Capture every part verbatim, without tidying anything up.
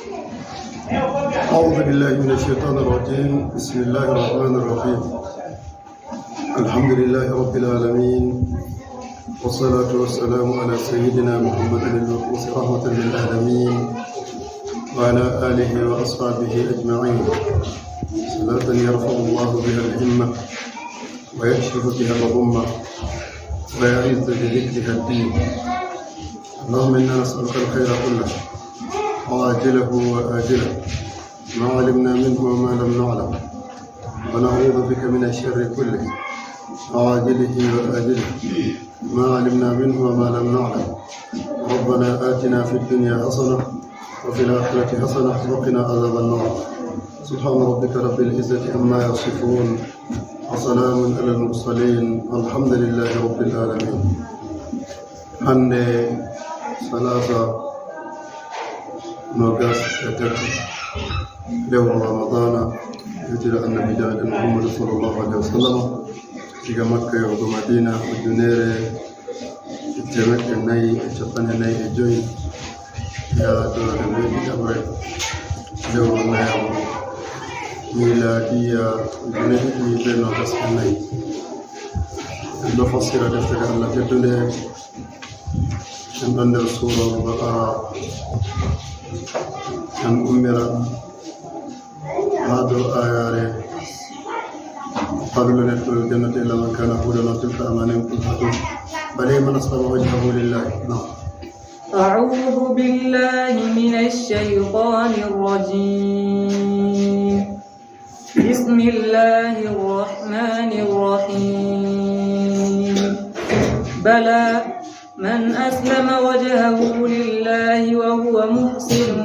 أعوذ بالله من الشيطان الرجيم. بسم الله الرحمن الرحيم. الحمد لله رب العالمين. والصلاة والسلام على سيدنا محمد المبعوث رحمة للعالمين وعلى آله وأصحابه أجمعين. صلاة يرفع الله بها الهمة ويكشف بها الغمة ويعز بذكرها الدين. اللهم إنا نسألك الخير كله عاجله وآجله ما علمنا منه وما لم نعلم، ونعوذ بك من الشر كله عاجله وآجله ما علمنا منه وما لم نعلم. ربنا آتنا في الدنيا حسنة وفي الآخرة حسنة وقنا عذاب النار. سبحان ربك رب العزة عما يصفون وسلام على المرسلين والحمد لله رب العالمين. Hannde salaasa noogas e tati lewru Ramadana, hijira Annabi Muhammad sallallahu alaihi wasallam, diga Makka yahugo Madina, ujunere e teemeɗɗe nayi e cappanɗe nayi e joyi, yaa doole nde ɗiɗaɓre lewru nayaɓre, miladiya ujine ɗiɗi be noogas e nayi. En ɗo fassira deftere Allah teddunde. En ɗon nder Suura Al-Baqara. En ummiran haa dow aayaare: "قالوا لن ندخل الجنة إلا من كان هودا أو تلك أمانيهم قل هاتوا، بل من أسلم وجهه لله." نعم. أعوذ بالله من الشيطان الرجيم. بسم الله الرحمن الرحيم. بلى، من أسلم وجهه لله وهو محسن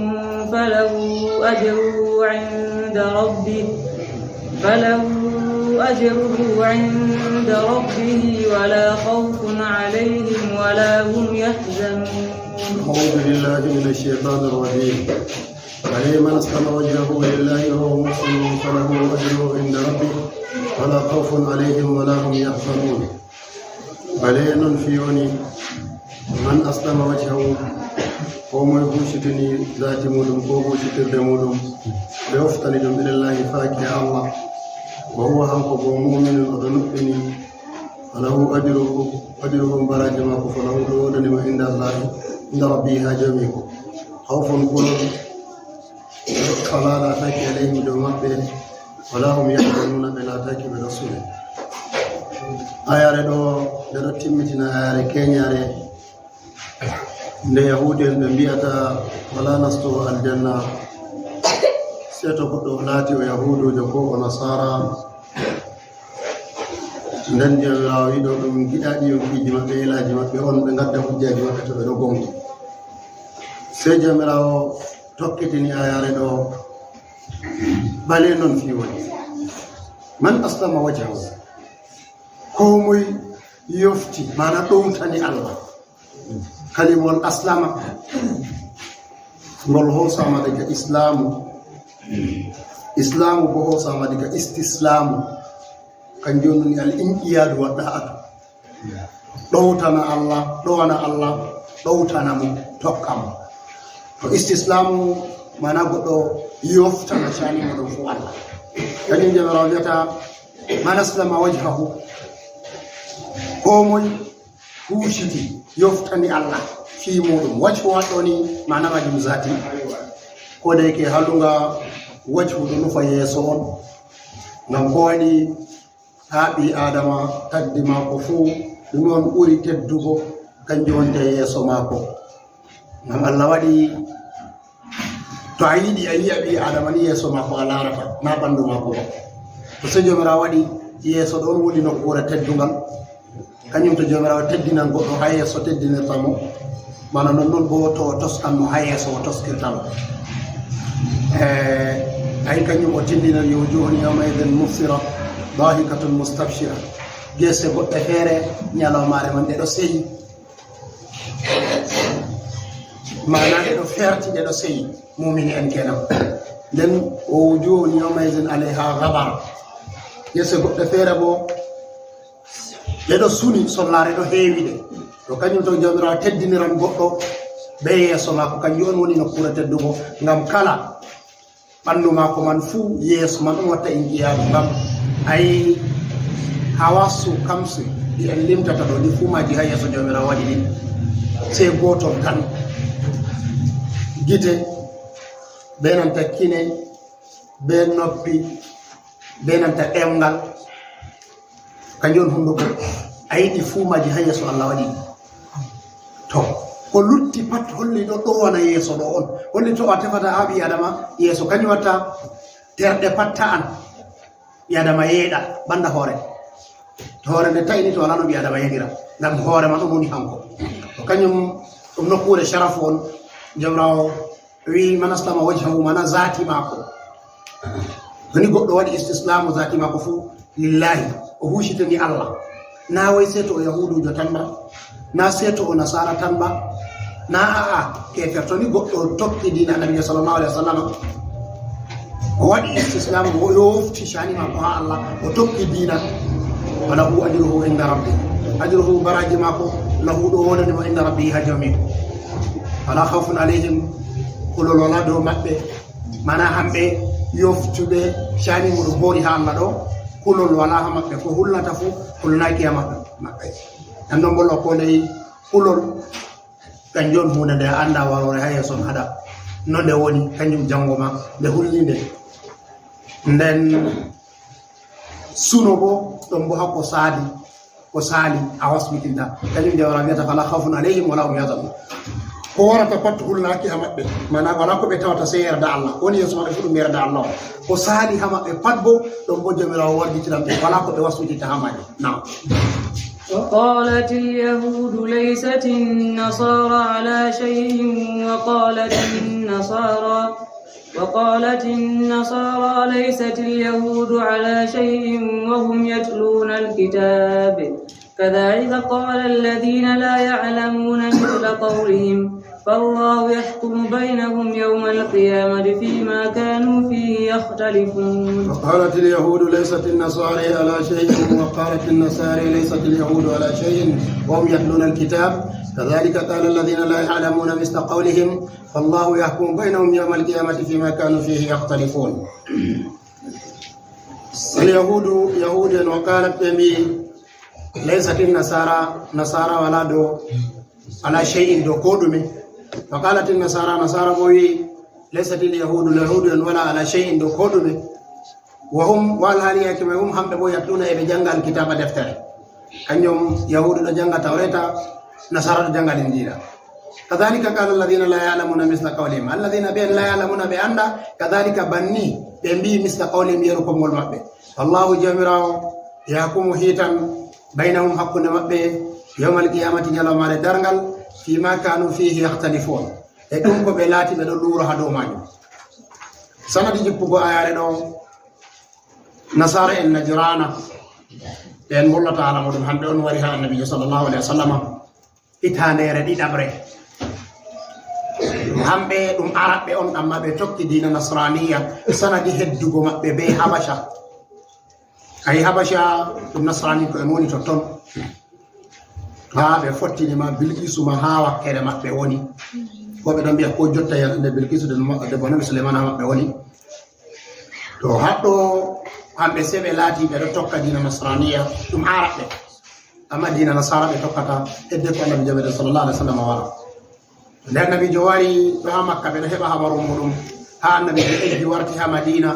فله أجره عند ربه، فله أجره عند ربه ولا خوف عليهم ولا هم يحزنون. أعوذ بالله من الشيطان الرجيم. بلى، من أسلم وجهه لله وهو محسن فله أجره عند ربه ولا خوف عليهم ولا هم يحزنون. Bale, non fii woni, man aslama wajhahu, koo moy huucitini zaati muuɗum, koo huucitirde muuɗum, o yoftani ɗum ilallahi faaki e Allah, wa huwa, hanko boo, mu'minun, o ɗon nuɗɗini, falahu ajruhu, ajruhu, baraaji maako, falahu, ɗo woodani mo, inda Allahi, inda rabbihi, haa joomiiko. Khawfun, kulol, fala, laataaki, alayhim, dow maɓɓe, wala hum yahzanuna, ɓe laataaki ɓe ɗo sune. Ayaare ɗo, nde ɗo timmitina ayaare kenyare, nde Yahuudu'en ɓe mbi'ata, wala nastugo aljanna, sey to goɗɗo laati o Yahuudujo ko o Nasaara. Nden Jawmiraawo wi'i ɗo ɗum giɗaaɗi yonkiiji maɓɓe, elaaji maɓɓe on, ɓe ngadda hujjaaji maɓɓe to ɓe ɗo gonki. Sey Jawmiraawo tokkitini ayaare ɗo, bale non fii woni. Man aslama wajhahu. Koo moy yofti, maana ɗowtani Allah. Kalimol aslama, ngol hoosaama daga islaamu. Islaamu bo hoosaama daga istislaamu. Kanjum woni al inqiyaadu wa da'atu. Ɗowtana Allah, ɗowana Allah, ɗowtana mo, tokka mo. To istislaamu, maana goɗɗo yoftana caali muuɗum fuu Allah. Kanjum Jawmiraawo wi'ata, man aslama wajhahu. Koo moy huuciti, yoftani Allah fii muuɗum. Wajhu waɗɗo ni, maana maajum zaati. Ko de ke halunga wajhu ɗo nufa yeeso on. Ngam ko waɗi haa ɓii Aadama tagdi maako fuu, ɗume on ɓuri teddugo, kanjum wonte yeeso maako. Ngam Allah waɗi, to a yiɗi a yi'a ɓii Aadama ni, yeeso maako a laarata, naa ɓandu maako ba. To sey Jawmiraawo waɗi yeeso ɗon woni nokkuure teddungal, kanjum to Jawmiraawo teddinan goɗɗo haa yeeso teddinirta mo, bana non non boo to o toskan mo haa yeeso o toskirta mo. Eh, ay kanjum o tindiniri, wujuhun yawma idhin musfira, dahikatun mustabshira. Geese goɗɗe feere, nyalawmaare man ɗe ɗo seyi. Maana ɗe ɗo ferti, ɗe ɗo seyi. Mumini en kenan. Nden, wa wujuhun yawma idhin alayha ghabara. Geese goɗɗe feere bo, ɗe ɗo suni, sollaare ɗo heewi ɗe. To kanjum to Jawmiraawo teddiniran goɗɗo, Bee yeeso maako, kanjum on woni nokkuure tedduŋgo, ngam kala ɓandu maako man fuu, yeeso man on watta inqiyaabu. Ngam ay hawasu kamsu ɗi en limtata ɗo, ɗi fuu maaji haa yeeso Jawmiraawo waɗi ɗi, sey gootol tan. Gite, bee nanta kine, bee noppi, bee nanta ɗemŋgal, kanjum on hunduko. A yi'i ɗi fuu maaji haa yeeso Allah waɗi ɗi. To, ko lutti pat holli ɗo, ɗo wona yeeso ɗo on. Holli to a tefata haa ɓii Adama yeeso, kanjum watta terɗe pat ta'an. Ɓii Adama yeeɗa banda hoore. To hoore nde ta'i ni, to walaa no ɓii Adama yeeɗira. Ngam hoore man ɗum woni hanko. To kanjum ɗum nokkuure sharafu on, Jawmiraawo wi, "Man aslama wajhahu," mana zaati maako. To ni goɗɗo waɗi istislaamu zaati maako fuu lillahi, o huucitini Allah. Na woy sey to o Yahuudujo tan ba, na sey to o Nasaara tan ba, na a'a, keefer. To ni goɗɗo tokki diina Annabiijo sallallahu alaihi wasallam, o waɗi istislaamu, o yofti caani maako haa Allah, o tokki diina. Falahu ajruhu inda rabbi. Ajruhu, baraaji maako, lahu, ɗo wonani mo inda rabbi, haa Jawmiiko. Fala khawfun alayhim, kulol walaa dow maɓɓe. Mana hamɓe yoftuɓe caani muɗum boori haa Allah ɗo, kulol walaa haa maɓɓe. Ko hulnata fuu, hulnaaki haa maɓɓe, maɓɓe. An ɗon mbollo ko ndey kulol, kanjum on huunde nde a annda waroore haa yeeso on haɗa. No nde woni, kanjum janngo ma, nde hulni nde. Nden suno bo, ɗon bo haa ko saali, ko saali a wasmitinta. Kanjum nde wala wiyata, "Fala khawfun alayhim wala hum yahzanun." Ko warata pat hulnaaki haa maɓɓe. Mana wala ko ɓe tawata sey yerda Allah. Ko woni yeeso maɓɓe fuu ɗum yerda Allah. Ko saali haa maɓɓe pat bo, ɗon bo Jawmiraawo warjitiran ɓe. Wala ko ɓe wasmitinta haa maɓɓe. Naam. وقالت اليهود ليست النصارى على شيء وقالت النصارى وقالت النصارى ليست اليهود على شيء وهم يتلون الكتاب كذلك قال الذين لا يعلمون مثل قولهم فالله يحكم بينهم يوم القيامة فيما كانوا فيه يختلفون. وقالت اليهود ليست النصارى على شيء وقالت النصارى ليست اليهود على شيء وهم يتلون الكتاب كذلك قال الذين لا يعلمون مثل قولهم فالله يحكم بينهم يوم القيامة فيما كانوا فيه يختلفون. اليهود، Yahuudu'en, وقالت, ɓe mbi'i, ليست النصارى, Nasaara walaa dow, على شيء, dow koo ɗume. وقالت النصارى, Nasaara bo wi'i, ليست اليهود, Yahuudu'en walaa على شيء, dow koo ɗume. وهم, walhali yake may, هم, hamɓe bo, يتلون, e ɓe jannga, الكتاب, deftere. Kanjum Yahuudu ɗo jannga Tawreeta, Nasaara ɗo jannga Linjiila. كذلك قال الذين لا يعلمون مثل قولهم. الذين, ɓen, لا يعلمون, ɓe annda, كذلك, banni, ɓe mbi'i, مثل قولهم, yeru konngol maɓɓe. فالله, Jawmiraawo, يحكم, hiitan, بينهم, hakkunde maɓɓe, يوم القيامة, ñalawmaare darngal, فيما كانوا فيه يختلفون. E ɗum ko ɓe laati ɓe ɗon luuro haa dow maajum. Sanadi jippugo aayaare ɗo, Nasaara'en Najraana, ɓe en mbollata haala muuɗum, hamɓe on wari haa Annabiijo sallallahu alaihi wasallam, hitaandeere ɗiɗaɓre. Hamɓe ɗum Arabɓe on, ammaa ɓe tokki diina Nasraaniya, sanadi heddugo maɓɓe bee Habasha. Ay, Habasha ɗum Nasraaniiɓe en woni totton. Haa ɓe fottini ma Bilkisu ma haa wakkere maɓɓe woni. Ko ɓe ɗon mbi'a ko jotta yaltinde Bilkisu de, debbo Annabi Suleyman haa maɓɓe woni. To haɗɗo hamɓe sey ɓe laati ɓe ɗo tokka diina Nasraaniya, ɗum Arabɓe. Ammaa diina Nasaara ɓe tokkata hedde ko Annabiijo meɗen sallallahu alaihi wasallam wara. Nde Annabiijo wari ɗo haa Makka, ɓe ɗo heɓa habaru muuɗum. Haa Annabiijo eggi warti haa Madiina,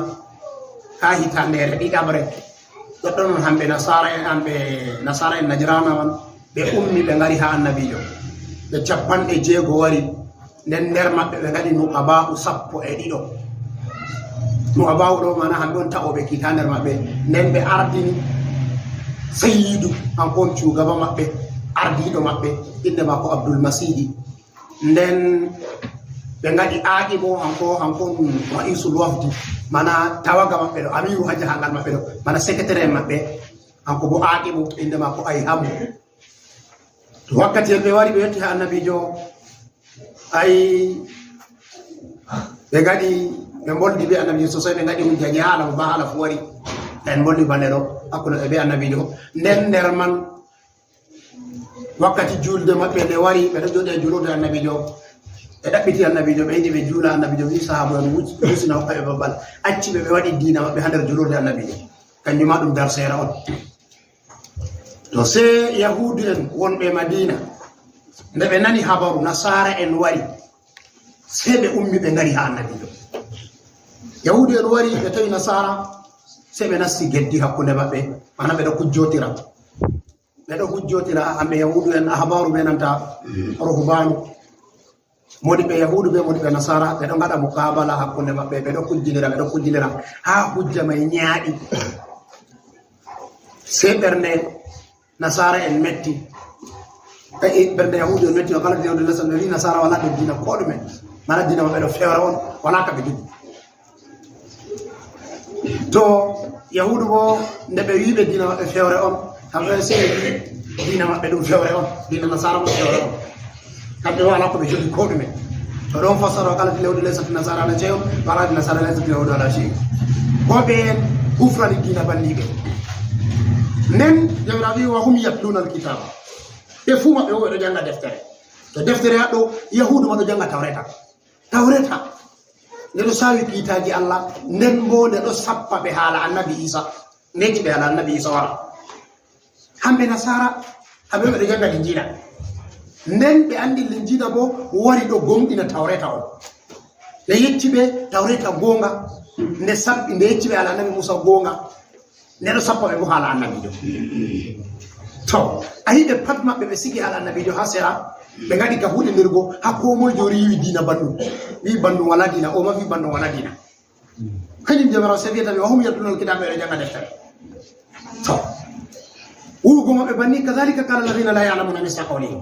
haa hitaandeere ɗiɗaɓre. Ɗoɗɗon on hamɓe Nasaara en, hamɓe Nasaara en Najraana man, ɓe ummi, ɓe ngari haa Annabiijo. Ɓe cappanɗe jeego wari. Nden nder maɓɓe ɓe ngaɗi nuqabaa'u sappo e ɗiɗo. Nuqabaa'u ɗo, maana, hamɓe on ta'ooɓe kiita nder maɓɓe. Nden ɓe ardini Sayyidu, hanko on cugaba maɓɓe, ardiiɗo maɓɓe, innde maako Abdul Masidi. Nden ɓe ngaɗi Aaqibu, hanko, hanko on ra'isul wafdi, maana tawaga maɓɓe ɗo, amiiru haa jahaangal maɓɓe ɗo, maana sekreteere maɓɓe, hanko bo Aaqibu, innde maako Ayhamu. To wakkati en ɓe wari, ɓe yotti haa Annabiijo, ay, ɓe ngaɗi, ɓe mboldi bee Annabiijo sosay, ɓe ngaɗi hujjaji haa haala mo ba haala fu wari. En mboldi bane ɗo, hakkunde ɓe bee Annabiijo. Nden nder man, wakkati juulde maɓɓe nde wari, ɓe ɗo jooɗi haa juulirde Annabiijo. Ɓe ɗaɓɓiti Annabiijo, ɓe yiɗi ɓe juula Annabiijo, wi sahaaba'en mus-, musina hokka ɓe babal. Acci ɓe, ɓe waɗi diina maɓɓe haa nder juulurde Annabiijo. Kanjum ma ɗum darseere on. To sey Yahuudu'en wonɓe Madiina, nde ɓe nani habaru Nasaara'en wari, sey ɓe ummi ɓe ngari haa Annabiijo. Yahuudu'en wari, ɓe tawi Nasaara, sey ɓe nasti geddi hakkunde maɓɓe, maana ɓe ɗo kujjotira. Ɓe ɗo hujjotira, hamɓe Yahuudu'en, ahbaaru ɓe nanta ruhbaanu. Moodiɓɓe Yahuudu be moodiɓɓe Nasaara, ɓe ɗo ngaɗa mukaabala hakkunde maɓɓe, ɓe ɗo kujjinira, ɓe ɗo kujjinira, haa hujja may nyaaɗi. Sey ɓernde Nasaara'en metti. E, e, ɓernde Yahuudu'en metti, o kala diina lesdi, ɓe wi Nasaara walaa nder diina koo ɗume. Maana diina maɓɓe ɗo fewre on, walaa ka ɓe jogi. To Yahuudu bo, nde ɓe wi ɓe diina maɓɓe fewre on, kamɓe sey ɓe wi diina maɓɓe ɗum fewre on, diina Nasaara ɗum fewre on. Kamɓe walaa ko ɓe jogi koo ɗume. To ɗon fassara, "Wa qalatil yahuudu laysat nasaara ala shay'in, wa qalatin nasaara laysat yahuudu ala shay'in." Ko ɓe en kufrani diina banniiɓe. Nden Jawmiraawo wi, "Wa hum yatluna alkitaaba." Ɓe fuu maɓɓe wo ɓe ɗo jannga deftere. To deftere haɗɗo, Yahuudu ma ɗo jannga Tawreeta. Tawreeta, nde ɗo saawi kiitaaji Allah, nden boo nde ɗo sappa ɓe haala Annabi Iisa, nde yecci ɓe haala Annabi Iisa wara. Hamɓe Nasaara, hamɓe ɓe ɗo jannga Linjiila. Nden ɓe anndi Linjiila boo wari ɗo gooŋɗina Tawreeta on. Nde yecci ɓe Tawreeta gooŋga, nde sappi, nde yecci ɓe haala Annabi Muusa gooŋga. Nde ɗo sappa ɓe boo haala Annabiijo. To, a yi'i ɓe pat maɓɓe ɓe sigi haala Annabiijo haa sera, ɓe ngaɗi ka huɗindirgo, haa koo moy jooɗi yiwi diina banndum. Wi banndum walaa diina, o ma wi banndum walaa diina. Kañum Jawmiraawo sey wi'ata ɓe, "Wa hum yatluna alkitaaba," ɓe ɗo jannga deftere. To, wi'ugo maɓɓe banni, "Kadhalika qala alladhina la ya'lamuna misla qawlihim."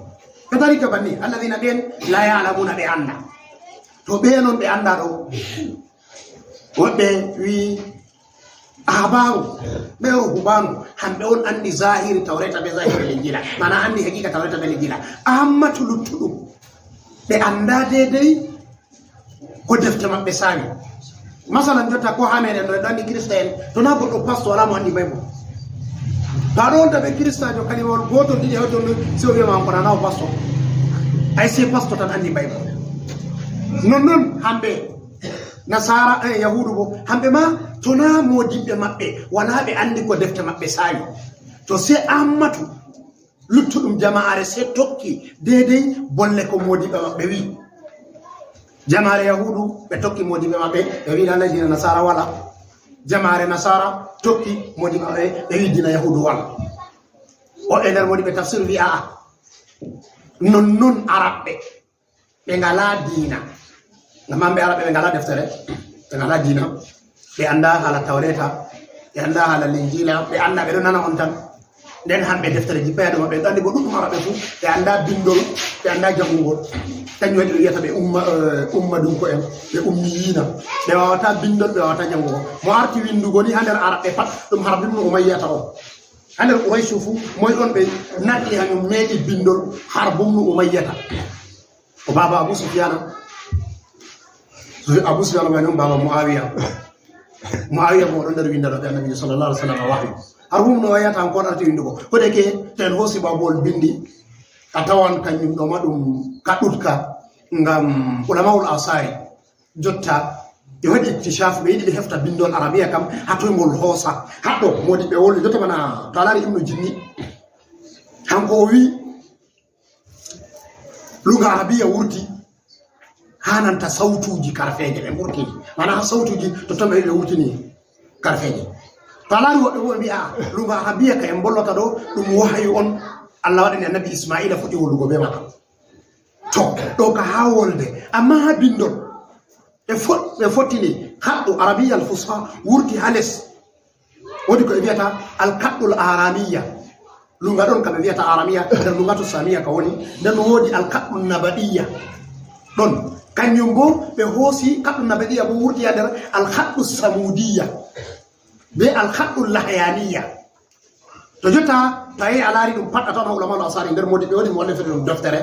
Kadhalika banni, alladhina ɓen la ya'lamuna ɓe annda. To ɓe non ɓe annda ɗo. Woɓɓe wi ahbaaru, ɓe o ruhbaanu, hamɓe on anndi zahiri Tawreeta be zahiri Linjiila. Maana anndi haqiiqa Tawreeta be Linjiila. Ammaa to luttuɗum, ɓe annda deydey ko defte maɓɓe saawi. Masalan, jotta ko haa meɗen ɗo, en ɗo anndi Kirista en, to naa goɗɗo pasto walaa mo anndi Baybol. To aɗo wonda be Kiristaajo kalimawol gootol ɗiɗi hawti on, sey o wi'a ma on ko nana o pasto. Ay sey pasto tan anndi Baybol. Nonnon hamɓe Nasaara, eh, Yahuudu bo, hamɓe ma to naa moodiɓɓe maɓɓe, walaa ɓe anndi ko defte maɓɓe saawi. To sey Ammatu luttuɗum jama'aare sey tokki deydey bolle ko moodiɓɓe maɓɓe wi'i. Jama'aare Yahuudu, ɓe tokki moodiɓɓe maɓɓe, ɓe wi'i lallay diina Nasaara walaa. Jama'aare Nasaara tokki moodiɓɓe maɓɓe, ɓe wi'i diina Yahuudu walaa. Woɓɓe nder moodiɓɓe tafsir wi'i a'a. Nonnon Arabɓe, ɓe ngalaa diina. Ngam hamɓe Arabɓe ɓe ngalaa deftere, ɓe ngalaa diina. Ɓe anndaa haala Tawreeta, ɓe anndaa haala Linjiila, ɓe anndaa, ɓe ɗon nana on tan. Nden hamɓe deftere jippaay haa dow maɓɓe, ɓe anndi bo ɗuɗɗum Arabɓe fuu, ɓe anndaa binndol, ɓe anndaa janngugol. Kanjum waɗi ɓe wi'ata ɓe umma, eh, ummadunko'en, ɓe ummiyiina. Ɓe waawataa binndol, ɓe waawataa janngugo. Mo arti winndugo ni haa nder Arabɓe pat, ɗum Harb ibnu Umayyata on. Haa nder Quraysh fuu, moy on ɓe natti haa nyum meeɗi binndol Harb ibnu Umayyata? Ko baaba Abu Sufyana. Abu Sufyana woni on baaba Muawiya. Muawiya mo ɗon nder winndano ɓe Annabi sallallahu alaihi wasallam wahyu. Harb ibnu Umayyata kanko on arti winndugo. Ko de ke to en hoosi baabol binndi, a tawan kanjum ɗo ma ɗum ka ɗuuɗka ngam ulamaul asari. Jotta ɓe waɗi iktishaf, ɓe yiɗi ɓe hefta binndol Arabiya kam, haa toy ngol hoosa. Haɗɗo moodiɓɓe woli jotta bana to a laari Ibnu Jinni. Kanko o wi Luga Arabiya wurti haa nanta sawtuuji karfeeje ɓe mburtini. Maana haa sawtuuji totton ɓe ɓe wurtini karfeeje. To a laari woɓɓe bo ɓe mbi'a luga Arabiya ka en mbollata ɗo, ɗum wahayu on Allah waɗani Annabi Ismaila fuɗɗi wolugo be maaka. To, ɗo ka haa wolde. Amma haa binndol, ɓe fot-, ɓe fottini haɗɗo Arabiya al-Fusha wurti haa les. Woodi ko ɓe wi'ata alkaɗɗul aramiya. Lunga ɗon ka ɓe wi'ata aramiya, nder lungatu samiya ka woni. Nden woodi alkaɗɗul nabadiyya. Ɗon. Kanjum bo ɓe hoosi kaɗɗul nabadiyya bo wurti haa nder alkaɗɗul samudiyya. Be alkaɗɗul lahyaniya. To jotta, to a yehi a laari ɗum pat, a tawan haa ulama al asari nder moodi ɓe waɗi mo walle fede ɗum deftere.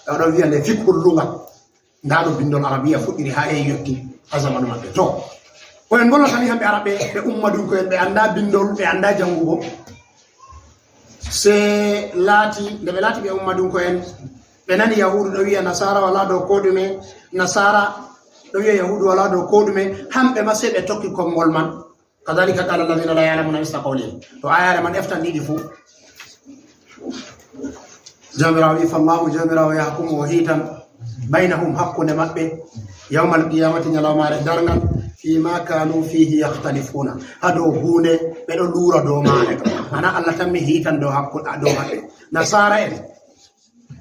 Ɓe ɗon wi'a nde fikhul lunga. Ndaa no binndol Arabiya fuɗɗiri haa e yotti haa zamanu maɓɓe. To, ko en ngollata ni hamɓe Arabɓe, ɓe ummadunko'en, ɓe anndaa binndol, ɓe anndaa janngugo. Sey laati, nde ɓe laati ɓe ummadunko'en, ɓe nani Yahuudu ɗo wi'a Nasaara walaa dow koo ɗume, Nasaara ɗo wi'a Yahuudu walaa dow koo ɗume, hamɓe ma sey ɓe tokki konngol man. Kadhalika qala alladhina la ya'lamuna misla qawlihim. To aayaare man eftan ɗiɗi fuu. Jawmiraawo wi'i, "Fallahu," Jawmiraawo, "yahkumu," o hiitan, "baynahum," hakkunde maɓɓe, "yawmal qiyamati," nyalawmaare darngal, "fima kanu fihi yakhtalifuna," haa dow huunde ɓe ɗo luura dow maare ɗo. Maana Allah tammi hiitan dow hakku-, dow maɓɓe. Nasaara'en,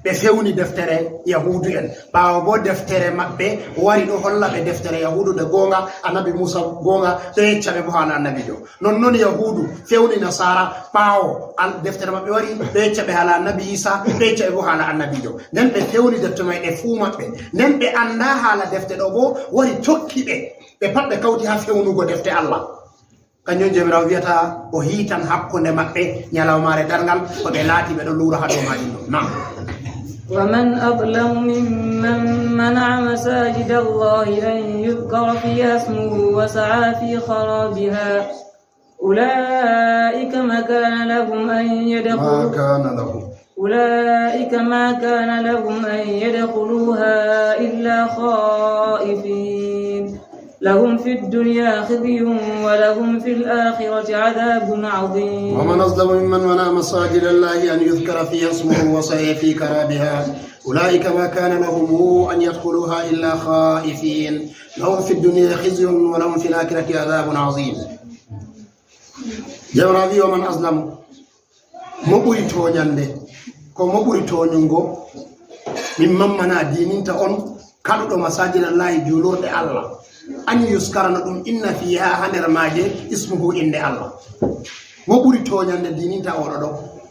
ɓe fewni deftere Yahuudu'en. Ɓaawo boo deftere maɓɓe wari ɗo holla ɓe deftere Yahuudu nde gooŋga, Annabi Muusa gooŋga, ɗo yecca ɓe boo haala Annabiijo. Nonnon Yahuudu fewni Nasaara ɓaawo al-, deftere maɓɓe wari, ɗo yecca ɓe haala Annabi Iisa, ɗo yecca ɓe boo haala Annabiijo. Nden ɓe fewni defte maɓɓe fuu maɓɓe. Nden ɓe anndaa haala defte ɗo boo wari tokki ɓe. Ɓe pat ɓe kawti haa fewnugo defte Allah. Kanjum Jawmiraawo wi'ata o hiitan hakkunde maɓɓe nyalawmaare darngal, ko ɓe laati ɓe ɗon luura haa dow maajum ɗo. Naam. ومن أظلم ممن منع مساجد الله أن يذكر فيها اسمه وسعى في خرابها أولئك ما كان لهم أن ما يدخلوا كان لهم. أولئك ما كان لهم أن يدخلوها إلا خائفين. لهم في الدنيا خزي ولهم في الآخرة عذاب عظيم. ومن أظلم ممن منع مساجد الله أن يذكر فيها اسمه وسعى في خرابها. أولئك ما كان لهم أن يدخلوها إلا خائفين. لهم في الدنيا خزي ولهم في الآخرة عذاب عظيم. Jawmiraawo wi'i, "Wa man azlamu," mo ɓuri tooɲannde, ko mo ɓuri tooɲugo, "mimman mana," diininta on, "kaɗuɗo masajidallaahi," juulorɗe Allah, "an yuskara," no ɗum inna, "fiiha," haa nder maaje, "ismuhu," innde Allah. Mo ɓuri tooɲannde diininta oɗo ɗo.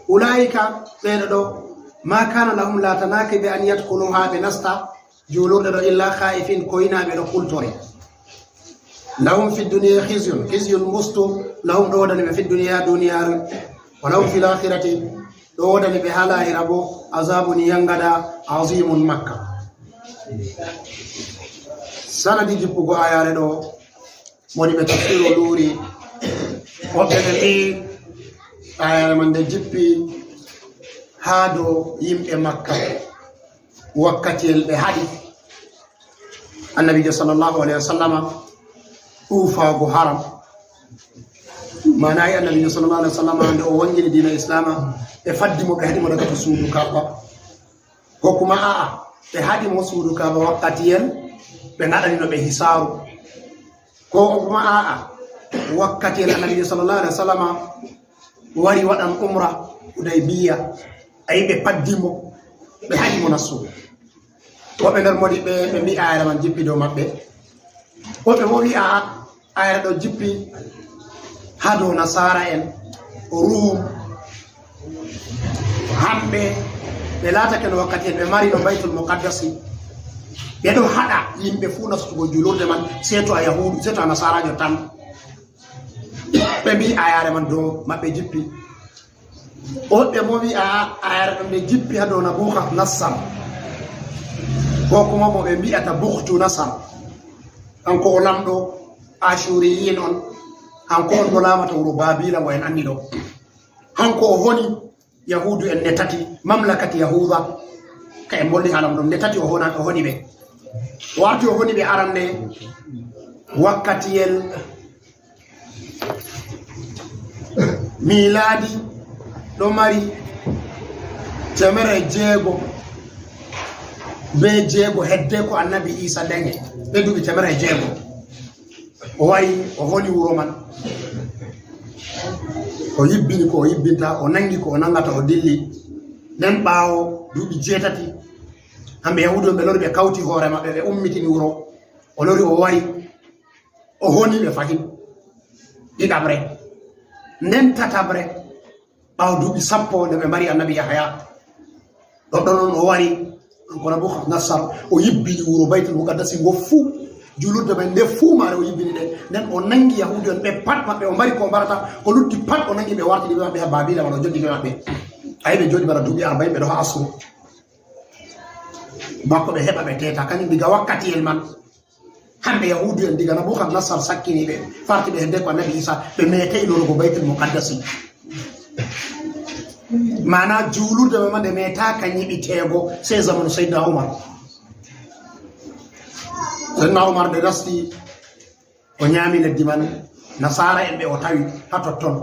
"Ulaa'ika," ɓeeɗo ɗo, "ma kana lahum," laatanaake ɓe, "an yadkhuluha," ɓe nasta juulurde ɗo, "illa khaifin," koynaaɓe ɗo kultori. "Lahum fi dunya khizyun," khizyun, mbustu, "lahum," ɗo woodani ɓe, "fi dunya," duniyaaru, "wa lahum fil akhirati," ɗo woodani ɓe haa laahira bo, "azabun," yangada, "azimun," makka. Sanadi jippugo ayaare ɗo, moni ɓe tafsiro luuri, woɓɓe ɓe mbi'i ayaare man nde jippi haa dow yimɓe Makka, wakkatiyel ɓe haɗi Annabiijo sallallahu alayhi wa sallama ɗuufaago haram. Maanayi Annabiijo sallallahu alayhi wa sallama nde o wangini diina Islaama, ɓe faddi mo, ɓe haɗi mo daga to suudu Kaaba. Ko kuma a'a, ɓe haɗi mo suudu Kaaba wakkatiyel, ɓe ngaɗani no ɓe hisaaru. Ko kuma a'a, wakkatiyel Annabiijo sallallahu alayhi wa sallama wari waɗan umra Hudaybiya, ayi ɓe paddi mo, ɓe haɗi mo nastugo. Woɓɓe nder modi ɓe, ɓe mbi'i ayre man jippi dow maɓɓe. Woɓɓe bo wi'a ayre ɗo jippi haa dow nasaara'en, Ruum, hamɓe ɓe laatake no wakkati en ɓe mari no Baytul Muqaddasi. Ɓe ɗo haɗa yimɓe fuu nastugo juulurde man, sey to a Yahuudu, sey to a nasaaraajo tan. Ɓe mbi'i ayaare man dow maɓɓe jippi. Woɓɓe mo wi'a ayaare ɗon nde jippi haa dow Nabukhadnassar. Ko kuma mo ɓe mbi'ata Bukhtu Nassar. Kanko o lamɗo Ashuriyiin on. Kanko on bo laamata wuro Baabila mo en anndi ɗo. Kanko o honi Yahuudu en nde tati, mamlakati Yahuuda. Ka en mbolli haala mum ɗon, nde tati o hona-, o honi ɓe. Waati o honi ɓe arande wakkatiyel miilaadi ɗo mari teemere jeego be jeego hedde ko Annabi Iisa daŋi, be duuɓi teemere jeego. O wa'i, o honi wuro man. O yibbini ko o yibbinta, o naŋgi ko o naŋgata, o dilli. Nden ɓaawo duuɓi jeetati, hamɓe Yahuudu'en ɓe lori, ɓe kawti hoore maɓɓe, ɓe ummitini wuro. O lori, o wari, o honi ɓe fahin. Ɗiɗaɓre. Nden tataɓre, ɓaawo duuɓi sappo nde ɓe mbari Annabi Yahaya. Ɗoɗɗon on o wari, kanko Nabukhadnassar, o yibbini wuro Baytul Muqaddasi ngo fuu. Juulurde man nde fuu maare o yibbini ɗe. Nden o naŋgi Yahuudu'en ɓe pat maɓɓe, o mbari ko o mbarata, ko lutti pat o naŋgi ɓe, wartiri ɓe maɓɓe haa Baabila, man o jooɗi ɓe maɓɓe. Ayi ɓe jooɗi bana duuɓi arba'in ɓe ɗo haa asru. Bako ɓe heɓa ɓe teeta, kañum diga wakkatiyel man. Hamɓe Yahuudu'en diga Nabukhadnassar sakkini ɓe, farti ɓe hedde ko Annabi Iisa, ɓe meetay lorugo Baytul Muqaddasi. Maana juulurde maɓɓe man nde meetaaka nyiɓiteego sey zamanu Sayyidina Umar. Seydina Umar nde nasti, o nyaami leddi man, nasaara'en ɓe o tawi haa totton.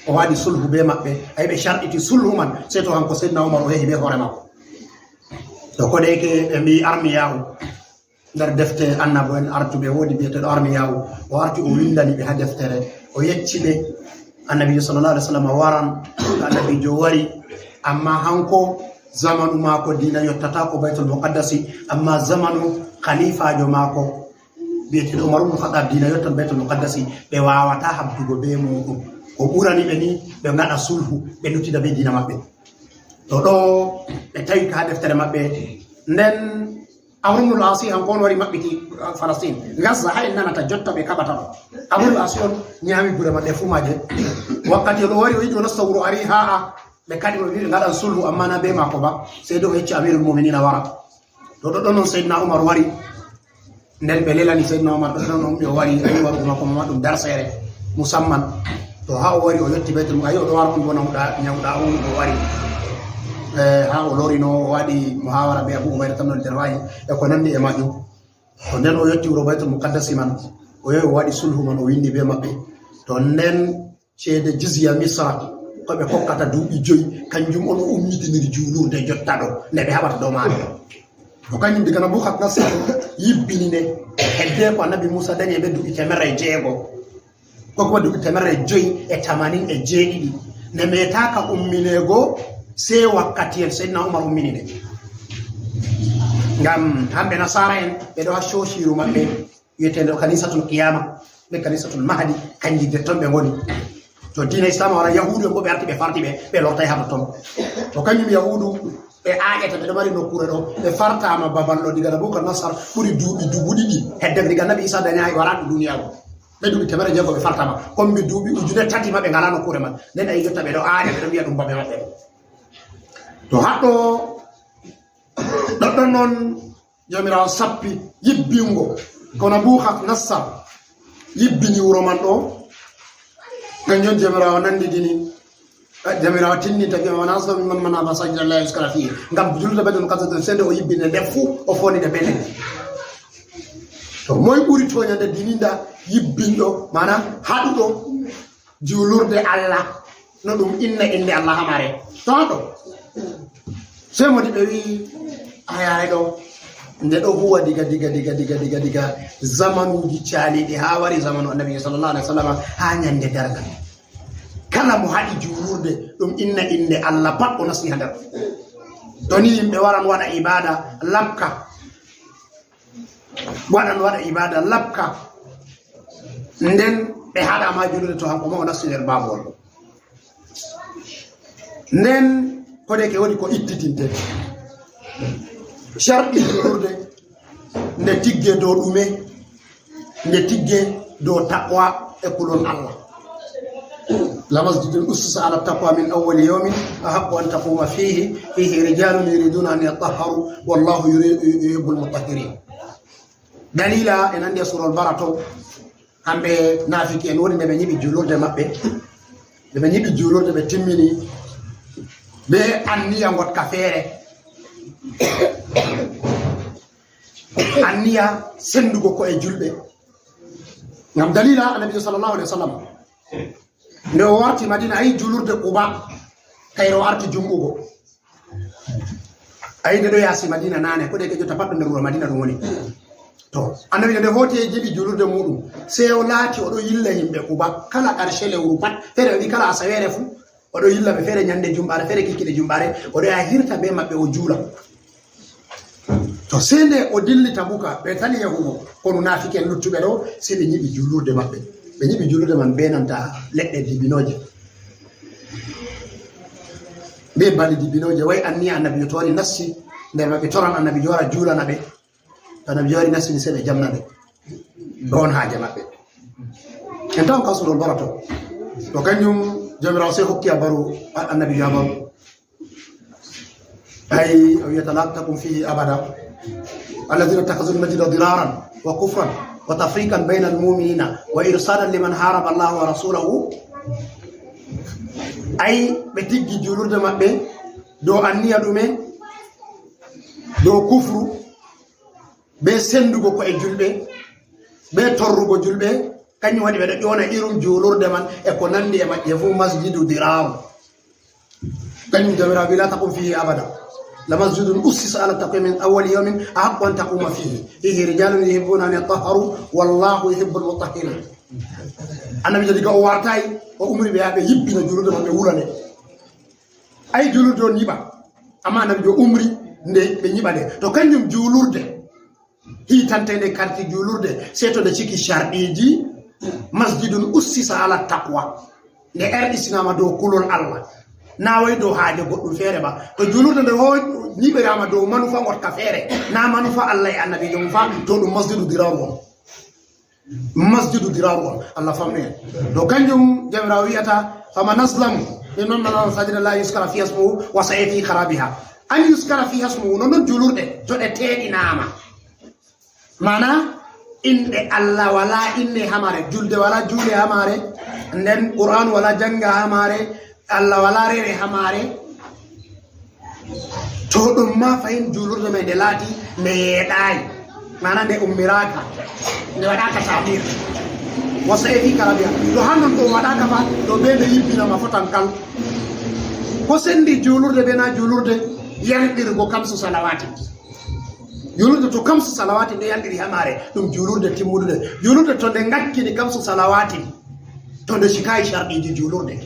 O waɗi sulhu bee maɓɓe. Ay, ɓe carɗiti sulhu man, sey to hanko Seydina Umar o yehi bee hoore maako. To kodeeke ɓe mbi'i Armiyaa'u, nder defte annabo'en artuɓe, woodi bi'eteeɗo Armiyaa'u, o arti o windani ɓe haa deftere, o yecci ɓe Annabiijo sallallahu alaihi wasallam waran, Annabiijo wari, amma hanko zamanu maako diina yottataako Baytul Muqaddasi, amma zamanu khaliifaajo maako bi'eteeɗo Umar ibn Khattab, diina yottan Baytul Muqaddasi, ɓe waawataa habdugo bee muuɗum. O ɓurani ɓe ni ɓe ngaɗa sulhu, ɓe luttida bee diina maɓɓe. To ɗo ɓe tawi ka haa deftere maɓɓe. Nden Amr ibn al-Asi hanko on wari maɓɓiti, uh, Falastin. Gaza haa en nanata jotta ɓe kaɓata ɗo. Amr ibn al-Asi on nyaami gure maɓɓe fuu maaje. Wakkati o ɗo wari o yiɗi o nasta wuro Ariha, ɓe kaɗi mo ɓe ngaɗan sulhu amma na bee maako ba. Sey dai o yecci Amirul Mu'minina wara. To ɗoɗɗon on Seydina Umar wari. Nden ɓe lelani Seydina Umar ɗoɗɗon on o wari, ayi warugo maako ma ɗum darseere musamman. To haa o wari o yotti Baytul Muqaddas, ayi o ɗo wara on bo nyawɗa, nyawɗa on o wari. Eh, haa o lorino, o waɗi muhawara bee Abu Ubayda ibn al-Jarrahi e ko nandi e maajum. To nden o yotti wuro Baytul Muqaddasi man, o yehi o waɗi sulhu man, o windi bee maɓɓe. To nden ceede jizya Misra, ko ɓe hokkata duuɓi joyi, kanjum on o ummitiniri juulurde jotta ɗo, nde ɓe haɓata dow maare ɗo. To kanjum diga Nabukadnasar yibbini nde, hedde ko Annabi Muusa dañi bee duuɓi teemerre e jeego. Ko kuma duuɓi teemerre e joyi e tamanin e jeeɗiɗi. Nde meetaaka ummineego, sey wakkatiyel Seydina Umar ummini nde. Ngam hamɓe nasaara'en, ɓe ɗo haa coociiru maɓɓe, wi'eteende Kanisatul Qiyama, be Kanisatul Mahdi, kanji nder ton ɓe ngoni. To diina Islam wala, Yahuudu en bo ɓe arti ɓe farti ɓe, ɓe lortay haa totton. To kanjum Yahuudu ɓe aaƴata, ɓe ɗo mari nokkuure ɗo, ɓe fartaama babal ɗo diga Nabukadnasar ɓuri duuɓi dubu ɗiɗi. Hedde diga Annabi Isa dañaay waraaki duniyaaru. Ɓe duuɓi teemerre jeego ɓe fartaama. Kombi duuɓi ujune tati ma ɓe ngalaa nokkuure man. Nden ayi jotta ɓe ɗo aaƴa, ɓe ɗo mbi'a ɗum babe maɓɓe. To haɗɗo ɗoɗɗon non Jawmiraawo sappi yibbingo, ko Nabukadnasar yibbini wuro man ɗo. Kanjum Jawmiraawo nandidini, eh, Jawmiraawo tinndinta, wi'a, "Wa man azlamu mimman mana'a masajida Allahi an yuzkara fihi." Ngam julde Baytul Muqaddas, sey nde o yibbini nde fuu, o fooni nde bee leddi. To moy ɓuri tooñande dininda yibbinɗo, maana haɗuɗo juulurde Allah, no ɗum inna innde Allah haa maare. To ɗo, sey modi ɓe wi'i, ayaare ɗo, nde ɗo huwa diga, diga, diga, diga, diga, diga zamanuuji caaliiɗi haa wari zamanu Annabi sallallahu alaihi wasallam haa nyande darngal. Kala mo haɗi juulurde, ɗum inna innde Allah pat o nasti haa nder. To ni yimɓe waran waɗa ibaada, labka, waɗan waɗa ibaada labka, nden ɓe haɗa ma juulde, to hanko ma o nasti nder baabol. Nden kodeeke woni ko ittitinte. Sharɗi juulurde nde tigge dow ɗume? Nde tigge dow taqwa e kulol Allah. Lamasjidun ussisa ala taqwa min awwali yawmin ahaqqu an taquma fihi, fihi rijalun yuriduna an yatahharu, wallahu yuri-, yuhibbul mutahhirin. Dalila en andi e surol Bara to, hamɓe naafiki en woni nde ɓe nyiɓi juulurde maɓɓe. Nde ɓe nyiɓi juulurde ɓe timmini be anniya ngotka feere. Anniya sendugo ko'e julɓe. Ngam dalila Annabi sallallahu alaihi wasallam, nde o warti Madina, ayi juulurde Quba, kayre o arti jumɓugo. Ayi nde ɗo yaasi Madina naane, kodeeke jotta pat ɗo nder wuro Madina ɗum woni. To, Annabi nde hooti e jibi juulurde muɗum, sey o laati o ɗo yilla yimɓe Quba, kala ƙarshe lewru pat, feere o wi'i kala asaweere fuu, o ɗo yilla ɓe feere nyande jumɓaare, feere kikiɗe jumɓaare, o ɗo yaha hirta be maɓɓe o juula. To sey nde o dilli Tabuka, ɓe tali yahugo, konu naafiki en luttuɓe ɗo, sey ɓe nyiɓi juulurde maɓɓe. Ɓe nyiɓi juulurde man be nanta leɗɗe dibinooje. Be bali dibinooje, wa'i anniya Annabi to wari nasti nder maɓɓe, toran Annabi wara juulana ɓe. To Annabi wari nasti ni sey ɓe jamna ɓe. Ɗon haaje maɓɓe. En tawan ka surol Bara to. To kanjum Jawmiraawo sey hokki habaru a-, Annabi habaru. Ay, o wi'ata, "La takum fihi abada. Alladhina ittakhadhu al-masjida diraran wa kufran wa tafriqan bayna al-mu'minina wa irsadan liman haraba Allah wa rasulahu." Ay, ɓe tiggi juulurde maɓɓe dow anniya ɗume? Dow kufru. be sendugo ko'e julɓe, be torrugo julɓe, kanjum waɗi ɓe ɗo ƴoona irum juulurde man e ko nandi e majje fuu masjidu diraaru. Kanjum Jawmiraawo wi, "La taqum fihi abada. La masjidun ussisa ala taqwa min awwali yawmin ahaqqu an taquma fihi. Fihi rijalun yuhibbuna an yatahharu, wallahu yuhibbul mutahhirin." Annabiijo diga o wartaay, o umri ɓe haa ɓe yibbina juulurde man, ɓe wula nde. Ay juulurde on nyiɓa, amma Annabiijo umri nde ɓe nyiɓa nde. To kanjum juulurde, hiitantende karti juulurde, sey to nde ciki carɗiiji, masjidun ussisa ala taqwa, nde ardisinaama dow kulol Allah, naa way dow haaje goɗɗum feere ba. To juulurde nde ho-, nyiɓiraama dow manufa ngotka feere, naa manufa Allah e Annabiijo mum fa, to ɗum masjidu diraaru on. Masjidu diraaru on, Allah famɗi en. To kanjum Jawmiraawo wi'ata, "Faman azlamu, min man manaa masajida Allahi yuskara fiha ismuhu wa sa'a fi kharabiha." An yuskara fiha ismuhu, non non juulurde, to ɗe teeɗinaama. Maana, inɗe Allah walaa inne haa maare, julde walaa juule haa maare, nden Qur'aanu walaa jannga haa maare, Allah walaa rewe haa maare. To ɗum ma fahin juulurde may nde laati, nde yeeɗaay. Maana nde ummiraaka, nde waɗaaka ta'mir. Wa sa'a fi kharabiha. To haa non ɗum waɗaaka fa, to be nde yibbinama fotan kal. Ko sendi juulurde be na juulurde, yanɗirgo kamsu salawaati. Juulurde to kamsu salawaati nde yanɗiri haa maare, ɗum juulurde timmude. Juulurde to nde ngakkini kamsu salawaati, to nde cikaay carɗiiji juulurde.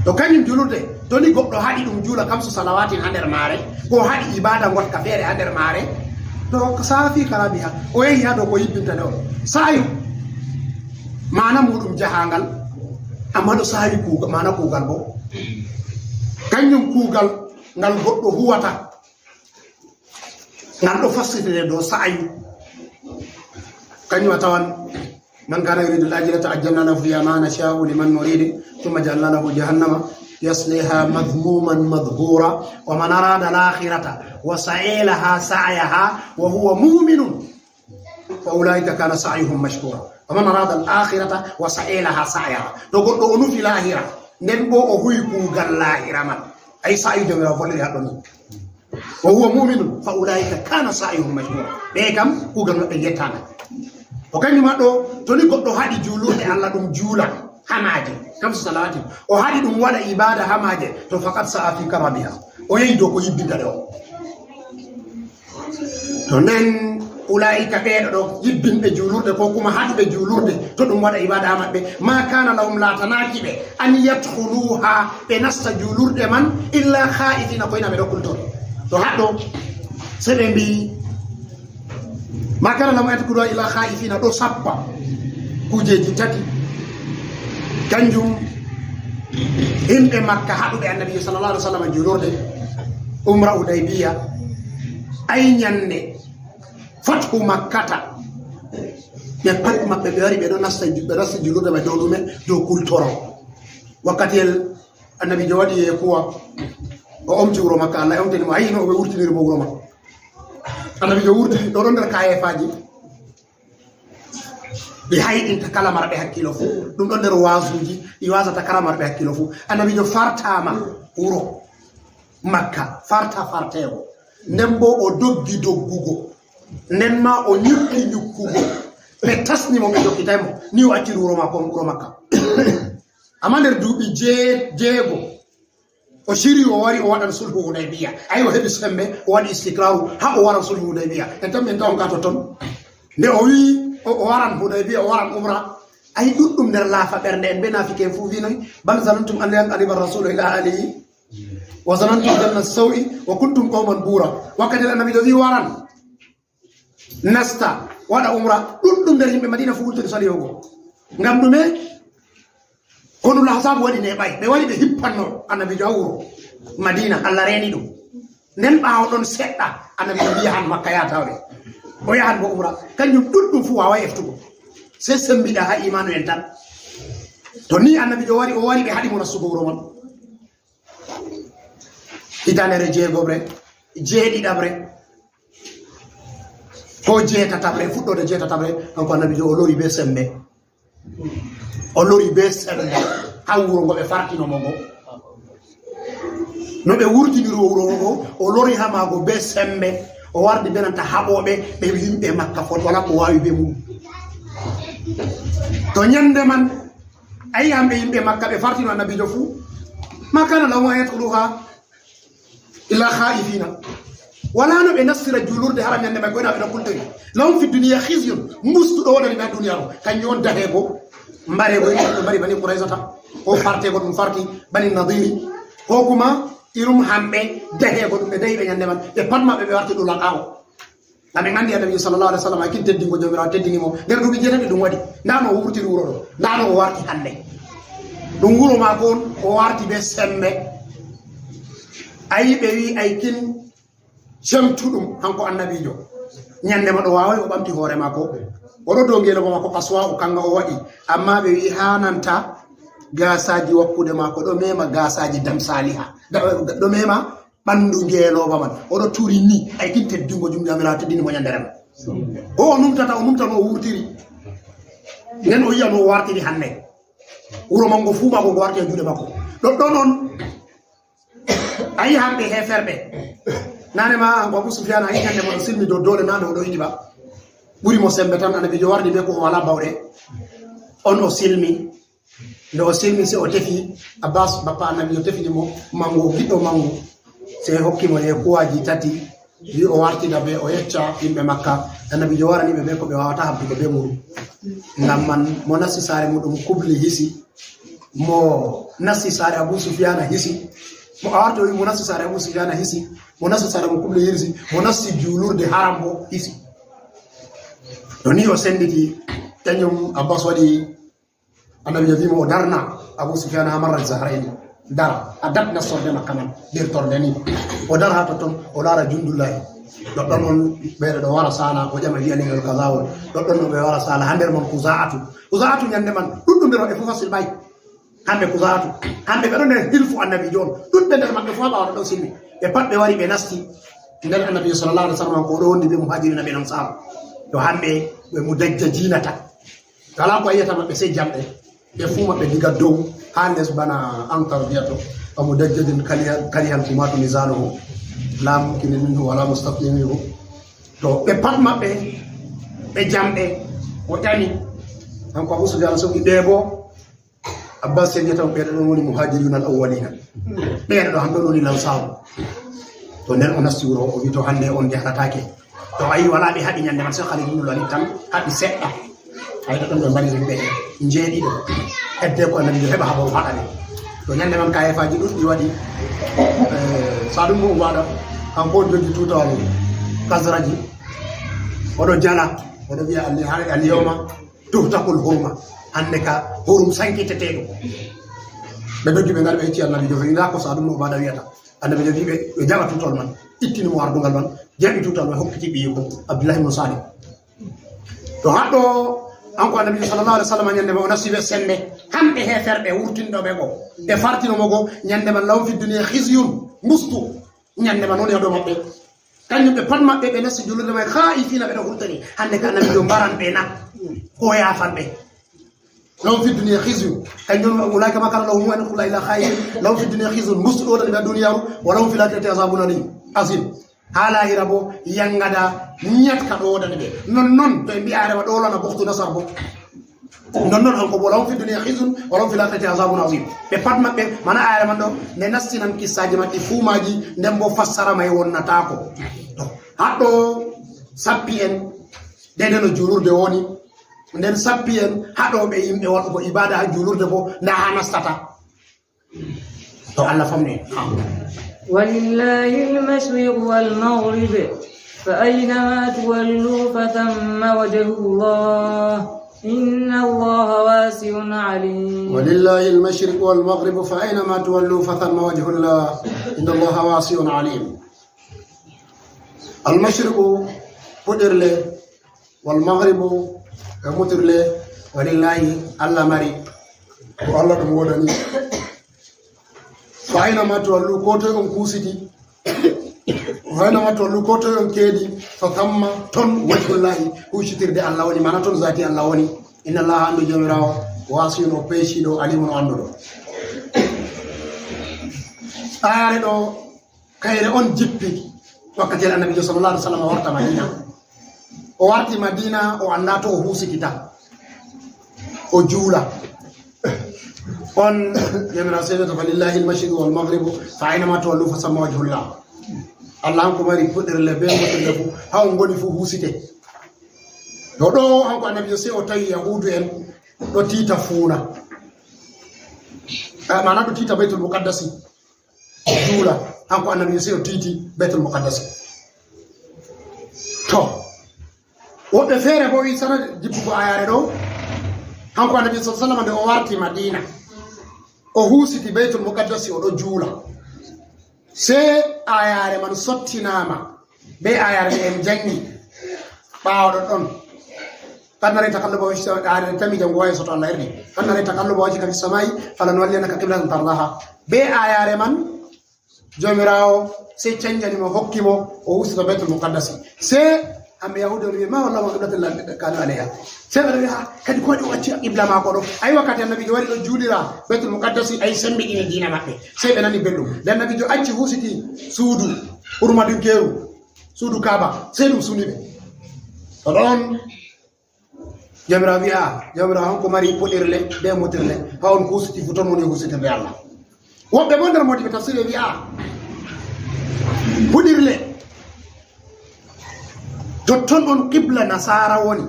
To kanjum juulurde, to ni goɗɗo haɗi ɗum juula kamsu salawaati haa nder maare, ko haɗi ibaada ngotka feere haa nder maare, to sa'a fi kharabiha, o yehi haa dow ko yibbinta nde on. Sa'yu, maana muuɗum jahaangal, amma ɗo sa'yu kuuga-, maana kuugal bo. Kanjum kuugal ngal goɗɗo huwata, ngal ɗo fassitire dow sa'yu. Kanjum a tawan, "Man kana yuridu al-ajilata ajjalna lahu fiha ma nasha'u liman nurid, thumma ja'alna lahu jahannama yasliha madhmuman madhura, wa man arada al-akhirata wa sa'a laha sa'yaha wa huwa mu'minun, fa ulaika kana sa'yuhum mashkura." Wa man arada al-akhirata wa sa'a laha sa'yaha. To goɗɗo o nufi laahira, nden bo o huwi kuugal laahira man. Ay sa'yu Jawmiraawo voliri haa ɗon. "Wa huwa mu'minun, fa ulaika kana sa'yuhum mashkura." Ɓe kam, kuugal maɓɓe yettaama. O kanjum ma ɗo, to ni goɗɗo haɗi juulurde Allah ɗum juula haa maaje, kamsu salawaati, o haɗi ɗum waɗa ibaada haa maaje, to faqad sa'a fi kharabiha. O yehi dow ko yibbinta nde on. To nden, ulaa'ika ɓeeɗo ɗo, yibbinɓe juulurde ko kuma haɗuɓe juulurde, to ɗum waɗa ibaada haa maɓɓe, ma kana lahum, laatanaaki ɓe, an yadkhuluha, ɓe nasta juulurde man, illa khaifina, ko ina ɓe ɗo kultori. To haɗɗo, sey ɓe mbi'i, ma kana lahum an yadkhuluha illa khaifina, ɗo sappa kuujeeji tati. Kanjum, yimɓe Makka haɗuɓe Annabi sallallahu alaihi wasallam juulurde, umra Hudaybiya, ay nyande fathu Makkata, ɓe pat maɓɓe ɓe wari ɓe ɗo nasta ju-, ɓe nasti juulurde mai dow ɗume? Dow kultoro. Wakkatiyel Annabiijo waɗi e kuwa, o omti wuro Makka, Allah omtini mo, ayi no ɓe wurtiniri mo wuro Makka. Annabiijo wurti, ɗo ɗon nder kayeefaaji. Ɗi hayɗinta kala marɓe hakkiilo fuu. Ɗum ɗon nder waasuuji ɗi waasata kala marɓe hakkiilo fuu. Annabiijo fartaama wuro Makka, farta farteego. Nden boo o doggi doggugo. Nden maa o nyukki nyukkugo. Ɓe tasni mo, ɓe jokkitay mo. Ni o acciri wuro maako, wuro Makka. Ammaa nder duuɓi jee-, jeego, o siri, o wari, o waɗan sulhu Hudaybiya. Ay, o heɓi sembe, o waɗi istikraru, haa o waran sulhu Hudaybiya. En tan min tawon ka totton. Nde o wi o, o waran Hudaybiya, o waran umra. Ay, ɗuɗɗum nder laafa ɓernde en be naafike en fuu wi noy? Bal zanantum an lan yanqaliba rasulu ila ahlihi wa zanantum zanna sawi wa kuntum qawman bura. Wakkati Annabiijo wi waran, nasta, waɗa umra, ɗuɗɗum nder yimɓe Madina fuu wurtini sali yahugo. Ngam ɗume? Konul Ahzab waɗi neeɓaay. Ɓe wari ɓe hippanno Annabiijo haa wuro Madina, Allah reeni ɗum. Nden ɓaawo ɗon seɗɗa, Annabiijo wi yahan Makka, yaha tawre. O yahan bo umra. Kanjum ɗuɗɗum fuu waaway eftugo. Sey sembiɗa haa imaanu en tan. To ni Annabiijo wari, o wari ɓe haɗi mo nastugo wuro man. Hitaneere jeegoɓre, jeeɗiɗaɓre, ko jeetataɓre, fuɗɗoode jeetataɓre, kanko Annabiijo o lori bee sembe. O lori bee sembe haa wuro ngo ɓe fartino mo ngo. No ɓe wurtini wuro ngo, o lori haa maago bee sembe. O wardi be nanta haɓooɓe, ɓe yimɓe Makka fot, wala ko waawi be mum. To nyande man, ayi hamɓe yimɓe Makka, ɓe fartino Annabiijo fuu. Ma kana lahum an yadkhuluha illa khaifina. Wala no ɓe nastira juulurde haram nyande man, ko ina ɓe ɗo kultori. Lahum fi dunya khizyun, mbustu ɗo wonani ɓe ha duniyaaru. Kanjum on daheego, mbareego, ɓe mari Bani Qurayzata, ko farteego ɗum farti Bani Nadiri, ko kuma irum hamɓe daheego ɗum ɓe dahi ɓe nyande man, ɓe pat maɓɓe ɓe warti ɗulaqaawo. Ngam en anndi Annabi sallallahu alaihi wasallam, ay kin teddingo Jawmiraawo teddini mo nder duuɓi jeetati ɗum waɗi. Ndaa no o wurtiri wuro ɗo, ndaa no o warti hannde. Ɗum wuro maako on, o warti be sembe. Ayi ɓe wi ay kin cemtuɗum, hanko Annabiijo. Nyande man o waaway o ɓamti hoore maako. O ɗo dow ngeelooba maako Qaswa, o kanga o waɗi. Amma ɓe wi haananta gaasaaji wakkude maako, ɗo mema gaasaaji damsaaliha. Da-, ɗo mema ɓandu ngeelooba man. O ɗo turi ni, ay kin teddingo jum Jawmiraawo teddini mo nyandere man. Ko o numtata, o numta no o wurtiri. Nden o yi'a no o wartiri hannde. Wuro man ngo fuu maako ngo warti e juuɗe maako. Ɗoɗɗon on, ayi hamɓe heeferɓe. Nane ma, hanko Abu Sufyan, ayi nyande man o silmi dow doole, nane o ɗo yiɗi ba. Ɓuri mo sembe tan, Annabiijo wardi be ko o wala bawɗe. On o silmi. Nde o silmi, sey o tefi Abbas, bappa Annabiijo tefini mo mango, giɗɗo mango. Sey hokki mo yeekuwaaji tati, wi o wartida be o yecca yimɓe Makka. Annabiijo warani ɓe be ko ɓe waawata habdugo be muuɗum. Ngam man, mo nasti saare muuɗum Kubli hisi, mo nasti saare Abu Sufyana hisi, mo a warti o wi mo nasti saare Abu Sufyana hisi, mo nasti saare mo Kubli hisi, mo nasti juulurde haram bo hisi. To ni o senditi, kanjum Abbas waɗi Annabiijo wi mo o darna Abu Sufyan haa Marra Zahrayni. Dara, a dat nastorde makka man, dirtorde ni. O dara haa totton, o laara jundullahi. Ɗoɗɗon on ɓe ɗo wara saala, o ƴama wi'a lenyol kazawol. Ɗoɗɗon on ɓe wara saala, haa nder man Kuzaa'atu. Kuzaa'atu nyande man, ɗuɗɗum nder maɓɓe fuu fasil ɓay. Kamɓe Kuzaa'atu, kamɓe ɓe ɗon nder hilfu Annabiijo on. Ɗuɗɓe nder maɓɓe fuu haa ɓaawo ɗon silmi. Ɓe pat ɓe wari ɓe nasti. Nden Annabiijo sallallahu alaihi wasallam ko o ɗo wondi be Muhajirina be Ansar. To kamɓe ɓe mudajjajinata. Kala ko a yi'ata maɓɓe sey jamɗe. Ɓe fuu maɓɓe diga dow haa les bana Antar bi'ato. Wa mudajjajin kariha-, karihal kumatu nizaluhu. La mumkinin minhu wala mustafti minhu. To ɓe pat maɓɓe ɓe jamɗe. O ƴami. Kanko Abu Sufyan suɓi ɓe bo. Abbas sey wi'ata mo ɓe ɗon woni Muhajiruna al awwalina. Ɓe ɗo hamɓe woni Lansaaru. To nden o nasti wuro, o wi to hande on jahrataake. To ayi wala ɓe haɓi nyande man, sey Khalid ibn Walid tan haɓi seɗɗa. Ayi ɗoɗɗon ɓe mbari yimɓe njeeɗiɗo. Hedde ko Annabiijo heɓa habaru haɗa ɓe. To nyande man kayeefaaji ɗuɗɗi waɗi. Eh, Sa'd ibn Ubaada, kanko on joggi tuutawal Khazraji. O ɗo jala, o ɗo wi'a al-, al-yawma tuhtakul hurma. Hande ka hurum sankitete ɗum. Ɓe doggi ɓe ngari ɓe yecci Annabiijo, wi ndaa ko Sa'd ibn Ubaada wi'ata. Annabiijo wi ɓe, ɓe jaɓa tuutawal man, ittini mo ardungal man, jaɓi tuutawal man, hokkiti ɓiyiiko Abdullahi ibn Salim. To haɗɗo, kanko Annabiijo sallallahu alaihi wasallam nyande man o nasti be sembe, kamɓe heeferɓe wurtinɗo ɓe go, ɓe fartino mo go, nyande man lahum fid dunya khizyun, mbustu, nyande man woni haa dow maɓɓe. Kanjum ɓe pat maɓɓe ɓe nasti julurde may khaifina, ɓe ɗo hultani. Hande ka Annabiijo mbaran ɓe na, ko yaafan ɓe. Lahum fid dunya khizyun. Kanjum, ulaika ma kana lahum an yadkhuluha illa khaifin. Lahum fid dunya khizyun. Mbustu ɗo wonani ɓe ha duniyaaru. Wa lahum fil akhirati azabun alim. Azim. Haa laahira bo, yangada nyatka ɗo wonani ɓe. Non non, to en mbi'a Arewa ɗo wala Bukhtu Nasar bo. Non non, kanko bo, lahum fid dunya khizyun, wa lahum fil akhirati azabun azim. Ɓe pat maɓɓe, mana ayre man ɗo, nde nastinan kissaaji maɓɓe fuu maaji, nden bo fassara may wonnataako. To, haɗɗo sappi en, deydey no juulurde woni, nden sappi en, haɗooɓe yimɓe waɗugo ibaada haa juulurde bo, ndaa haa nastata. To Allah famni. ولله المشرق والمغرب فأينما تولوا فثم وجه الله إن الله واسع عليم. ولله المشرق والمغرب فأينما تولوا فثم وجه الله إن الله واسع عليم. Al mashriqu, puɗirle, wal maghribu, e mutirle, walillahi, Allah mari. Ko Allah ɗum wodani. Fa aynama tuwallu, ko toy on kusiti. Fa aynama tuwallu, ko toy on keedi. Fa thamma, ton wajhullahi, huucitirde Allah woni, mana ton zaati Allah woni. Inna Allaha, andu Jawmiraawo, wasi'un, o peeciiɗo, alimun, o annduɗo. Ayaare ɗo, kayre on jippi. Wakkati Annabiijo sallallahu alaihi wasallam warta Madina. O warti Madina, o anndaa to o husitita. O juula. On, Joomiraawo sey wi'ata, "Falillahi al-mashriqu wal maghribu, fa aynama tuwallu fa samma wajhullah." Allah hanko mari puɗirle bee mbotirle fuu. Haa on ngoni fuu husite. To ɗo hanko Annabiijo sey o tawi Yahuudu'en ɗo tiita fuuna. Eh, maana ɗo tiita Baytul Muqaddasi. Juula, hanko Annabiijo sey o tiiti Baytul Muqaddasi. To, woɓɓe feere boo wi sana jippugo ayaare ɗo, hanko Annabiijo sallallahu alaihi wasallam nde o warti Madina, o husiti Baytul Muqaddasi, o ɗo juula. Sey ayaare man sottinaama bee ayaare nde en janngi ɓaawo ɗon ɗon. "Qad nara taqalluba wajhika," ayaare nde tammi janngo waawi soto Allah erdi. "Qad nara taqalluba wajhika fis samaa'i falanuwalliyannaka qiblatan tardaha." Bee ayaare man, Joomiraawo sey canjani mo, hokki mo, o husita Baytul Muqaddasi. Sey hamɓe Yahuudu'en wi'i, "Ma wallahum an qiblatan allati kanu alayha." Sey ɓe wi'i, "Ah, kadi ko waɗi o acci qibla maako ɗo?" Ay, wakkati Annabiijo wari ɗo juulira Baytul Muqaddasi, ay, sembiɗini diina maɓɓe. Sey ɓe nani belɗum. Nde Annabiijo acci husiti suudu hurmadinkeeru, suudu Kaaba, sey ɗum suni ɓe. To ɗon Joomiraawo wi'a, Joomiraawo hanko mari puɗirle bee mutirle, haa on husiti fu ton woni husitirde Allah. Woɓɓe boo nder moodiɓɓe tafsir ɓe wi'a, puɗirle, totton ɗon qibla nasaara woni.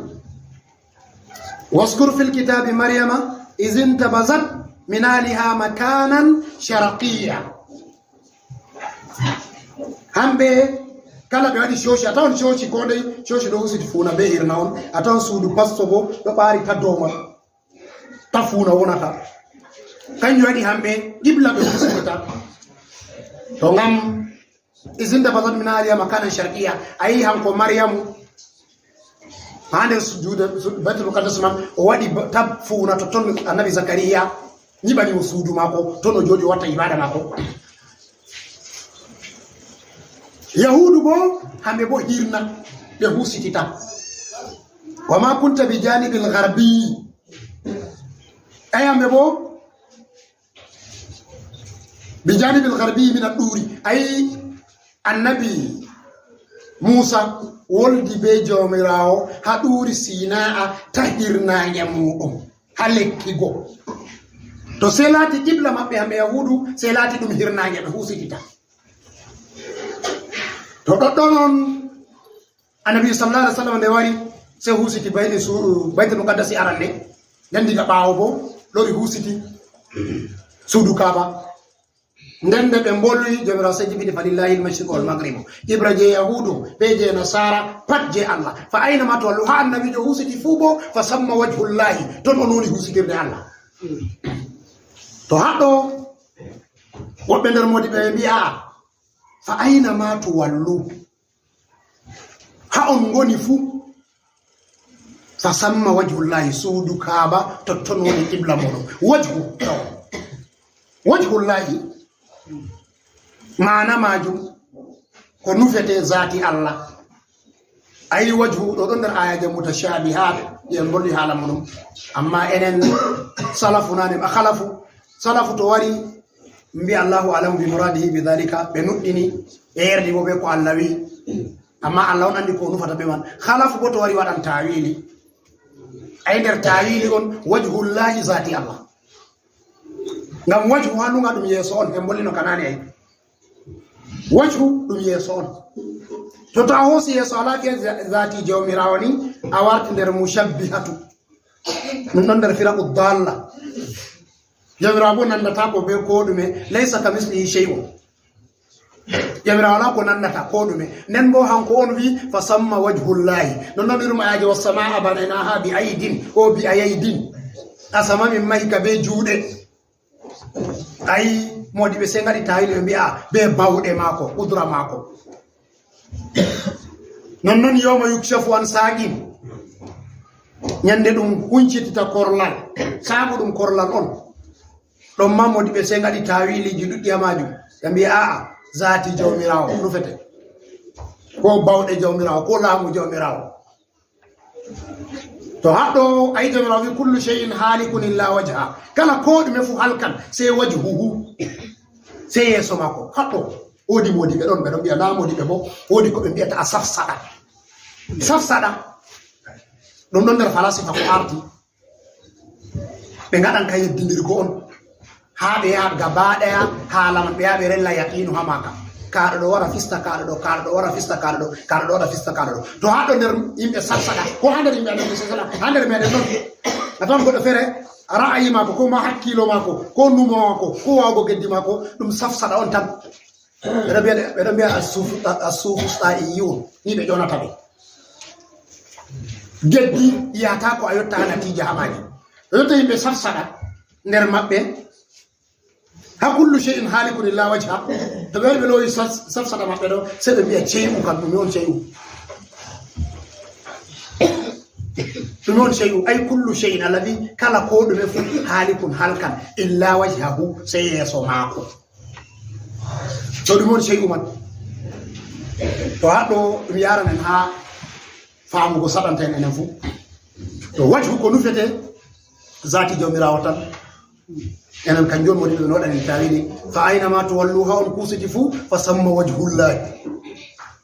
"Waskur fil kitaabi Maryama iz intabazat min ahliha makanan sharqiyya." Hamɓe kala ɓe waɗi cooci, a tawan cooci ko ndey, cooci ɗo husiti fuuna bee hirna on, a tawan suudu pasto boo ɗo ɓaari ta dow man, ta fuuna wonata. Kanjum waɗi hamɓe qibla ɓe husitata. To ngam iz intabazat min ahliha makanan sharqiyya, a yi'i hanko Maryamu haa nder sujuude, su-, Baytul Muqaddas man, o waɗi ba-, ta fuuna totton. Annabi Zakariya nyiɓani mo suudu maako, ton o jooɗi o watta ibaada maako. Yahuudu boo, hamɓe boo hirna ɓe husitita. "Wa ma kunta bi janibil gharbi." Ay, hamɓe boo, "bi janibil gharbi min ad-duri." Ay, Annabi Muusa woldi bee Joomiraawo haa ɗuuri Sinaa, ta hirnaange muuɗum, haa lekki go. To sey laati qibla maɓɓe, hamɓe Yahuudu, sey laati ɗum hirnaange ɓe husitita. To ɗoɗɗon on Annabi sallallahu alaihi wasallam nde wari, sey husiti bay-, su-, Baytul Muqaddasi arande. Nden diga ɓaawo boo, lori husiti suudu Kaaba. Nden nde ɓe mbolwi, Joomiraawo sey jibini, "Falillahi al-mashriqu wal maghribu." Qibla jey Yahuudu bee jey Nasaara, pat jey Allah. "Fa aynama tuwallu," haa Annabiijo husiti fuu boo, "fa samma wajhullahi," ton on woni husitirde Allah. To haɗɗo, woɓɓe nder moodiɓɓe ɓe mbi'a, "Fa aynama tuwallu." Haa on ngoni fuu, fa samma wajhullahi, suudu Kaaba, totton woni qibla mooɗon. Wajhu, to. Wajhullahi, maana maajum ko nufete zaati Allah. Ayi, wajhu ɗo ɗon nder ayaaje mutashaabihaat, ɗi en mbolwi haala muuɗum. Amma enen salafu naane, ma khalafu, salafu to wari, mbi Allahu alamu bi muradihi bi dhalika, ɓe nuɗɗini, ɓe yerdi bo be ko Allah wi. Amma Allah on andi ko o nufata be man. Khalafu bo to wari waɗan tawili. Ay nder tawili on wajhullahi zati Allah. Ngam wajhu ha luŋa ɗum yeeso on, en mbollino ka nane ay. Wajhu ɗum yeeso on. To, to a hoosi yeeso ala ke za-, zati Jawmiraawo ni, a warti nder mushabbihatu. Ɗum ɗon nder firaqu dalla. Jawmiraawo bo nandataako be ko ɗume, laysa kamislihi shay'un. Jawmiraawo walaa ko nandata ko ɗume. Nden bo hanko on wi, "Fa samma wajhullahi." Non non irum ayaje, "Was samaa banaynaha bi aidin," o bi ayaidin. Asama min mahi ka be juuɗe. Ay, modiɓɓe sey ngaɗi tawili ɓe mbi'a be bawɗe maako, qudra maako. Non non yawma yukshafu an saqin. Nyande ɗum huncitita korlal, saabu ɗum korlal on. Ɗon ma modiɓɓe sey ngaɗi tawiliji ɗuɗɗi ha majum. Ɓe mbi'a a'a, zati Jawmiraawo nufete. Ko bawɗe Jawmiraawo, ko laamu Jawmiraawo. To haɗɗo, ayi Jawmiraawo wi, "Kullu shay'in halikun illa wajha." Kala ko ɗume fu halkan, sey wajhuhu. Sey yeeso maako. Haɗɗo. Woodi moodiɓɓe ɗon, ɓe ɗon mbi'a, naa moodiɓɓe bo, woodi ko ɓe mbi'ata a safsaɗa. Safsaɗa. Ɗum ɗon nder falasifa ko arti. Ɓe ngaɗan ka yeddindirgo on. Haa ɓe yaha gaba ɗaya haala man, ɓe yaha ɓe rella yaqiinu haa maaka. Kaaɗo ɗo wara fista kaaɗo ɗo, kaaɗo ɗo wara fista kaaɗo ɗo, kaaɗo ɗo wara fista kaaɗo ɗo. To haa ɗo nder yimɓe safsaɗa, ko haa nder yimɓe Annabi sallallahu alaihi wasallam, haa nder meɗen non. A tawan goɗɗo feere, ra'ayi maako, ko ma hakkiilo maako, ko numo maako, ko waawugo geddi maako, ɗum safsaɗa on tan. Ɓe ɗon mbi'a, ɓe ɗon mbi'a as-sufu-, as-sufusɗa'iyyun, ni ɓe ƴonata ɓe. Geddi yahata ko a yotta haa natiija haa maaji. A yotta yimɓe safsaɗa nder maɓɓe. Haa kullu shay'in halikun illa wajha. To ɓe wari ɓe loowi saf-, safsaɗa maɓɓe ɗo, sey ɓe mbi'a shay'u kam, ɗume on shay'u? Ɗume on shay'u? Ay kullu shay'in alladhi, kala ko ɗume fu, halikun halkan, illa wajhahu, sey yeeso maako. To ɗum on shay'u man. To haa ɗo ɗum yaran en haa faamugo saɗanta en enen fu. To wajhu ko nufete zaati Jawmiraawo tan. Enen kanjum woni ɓe waɗani tawili. Fa aynama tuwallu, haa on kusiti fu, fa samma wajhullahi.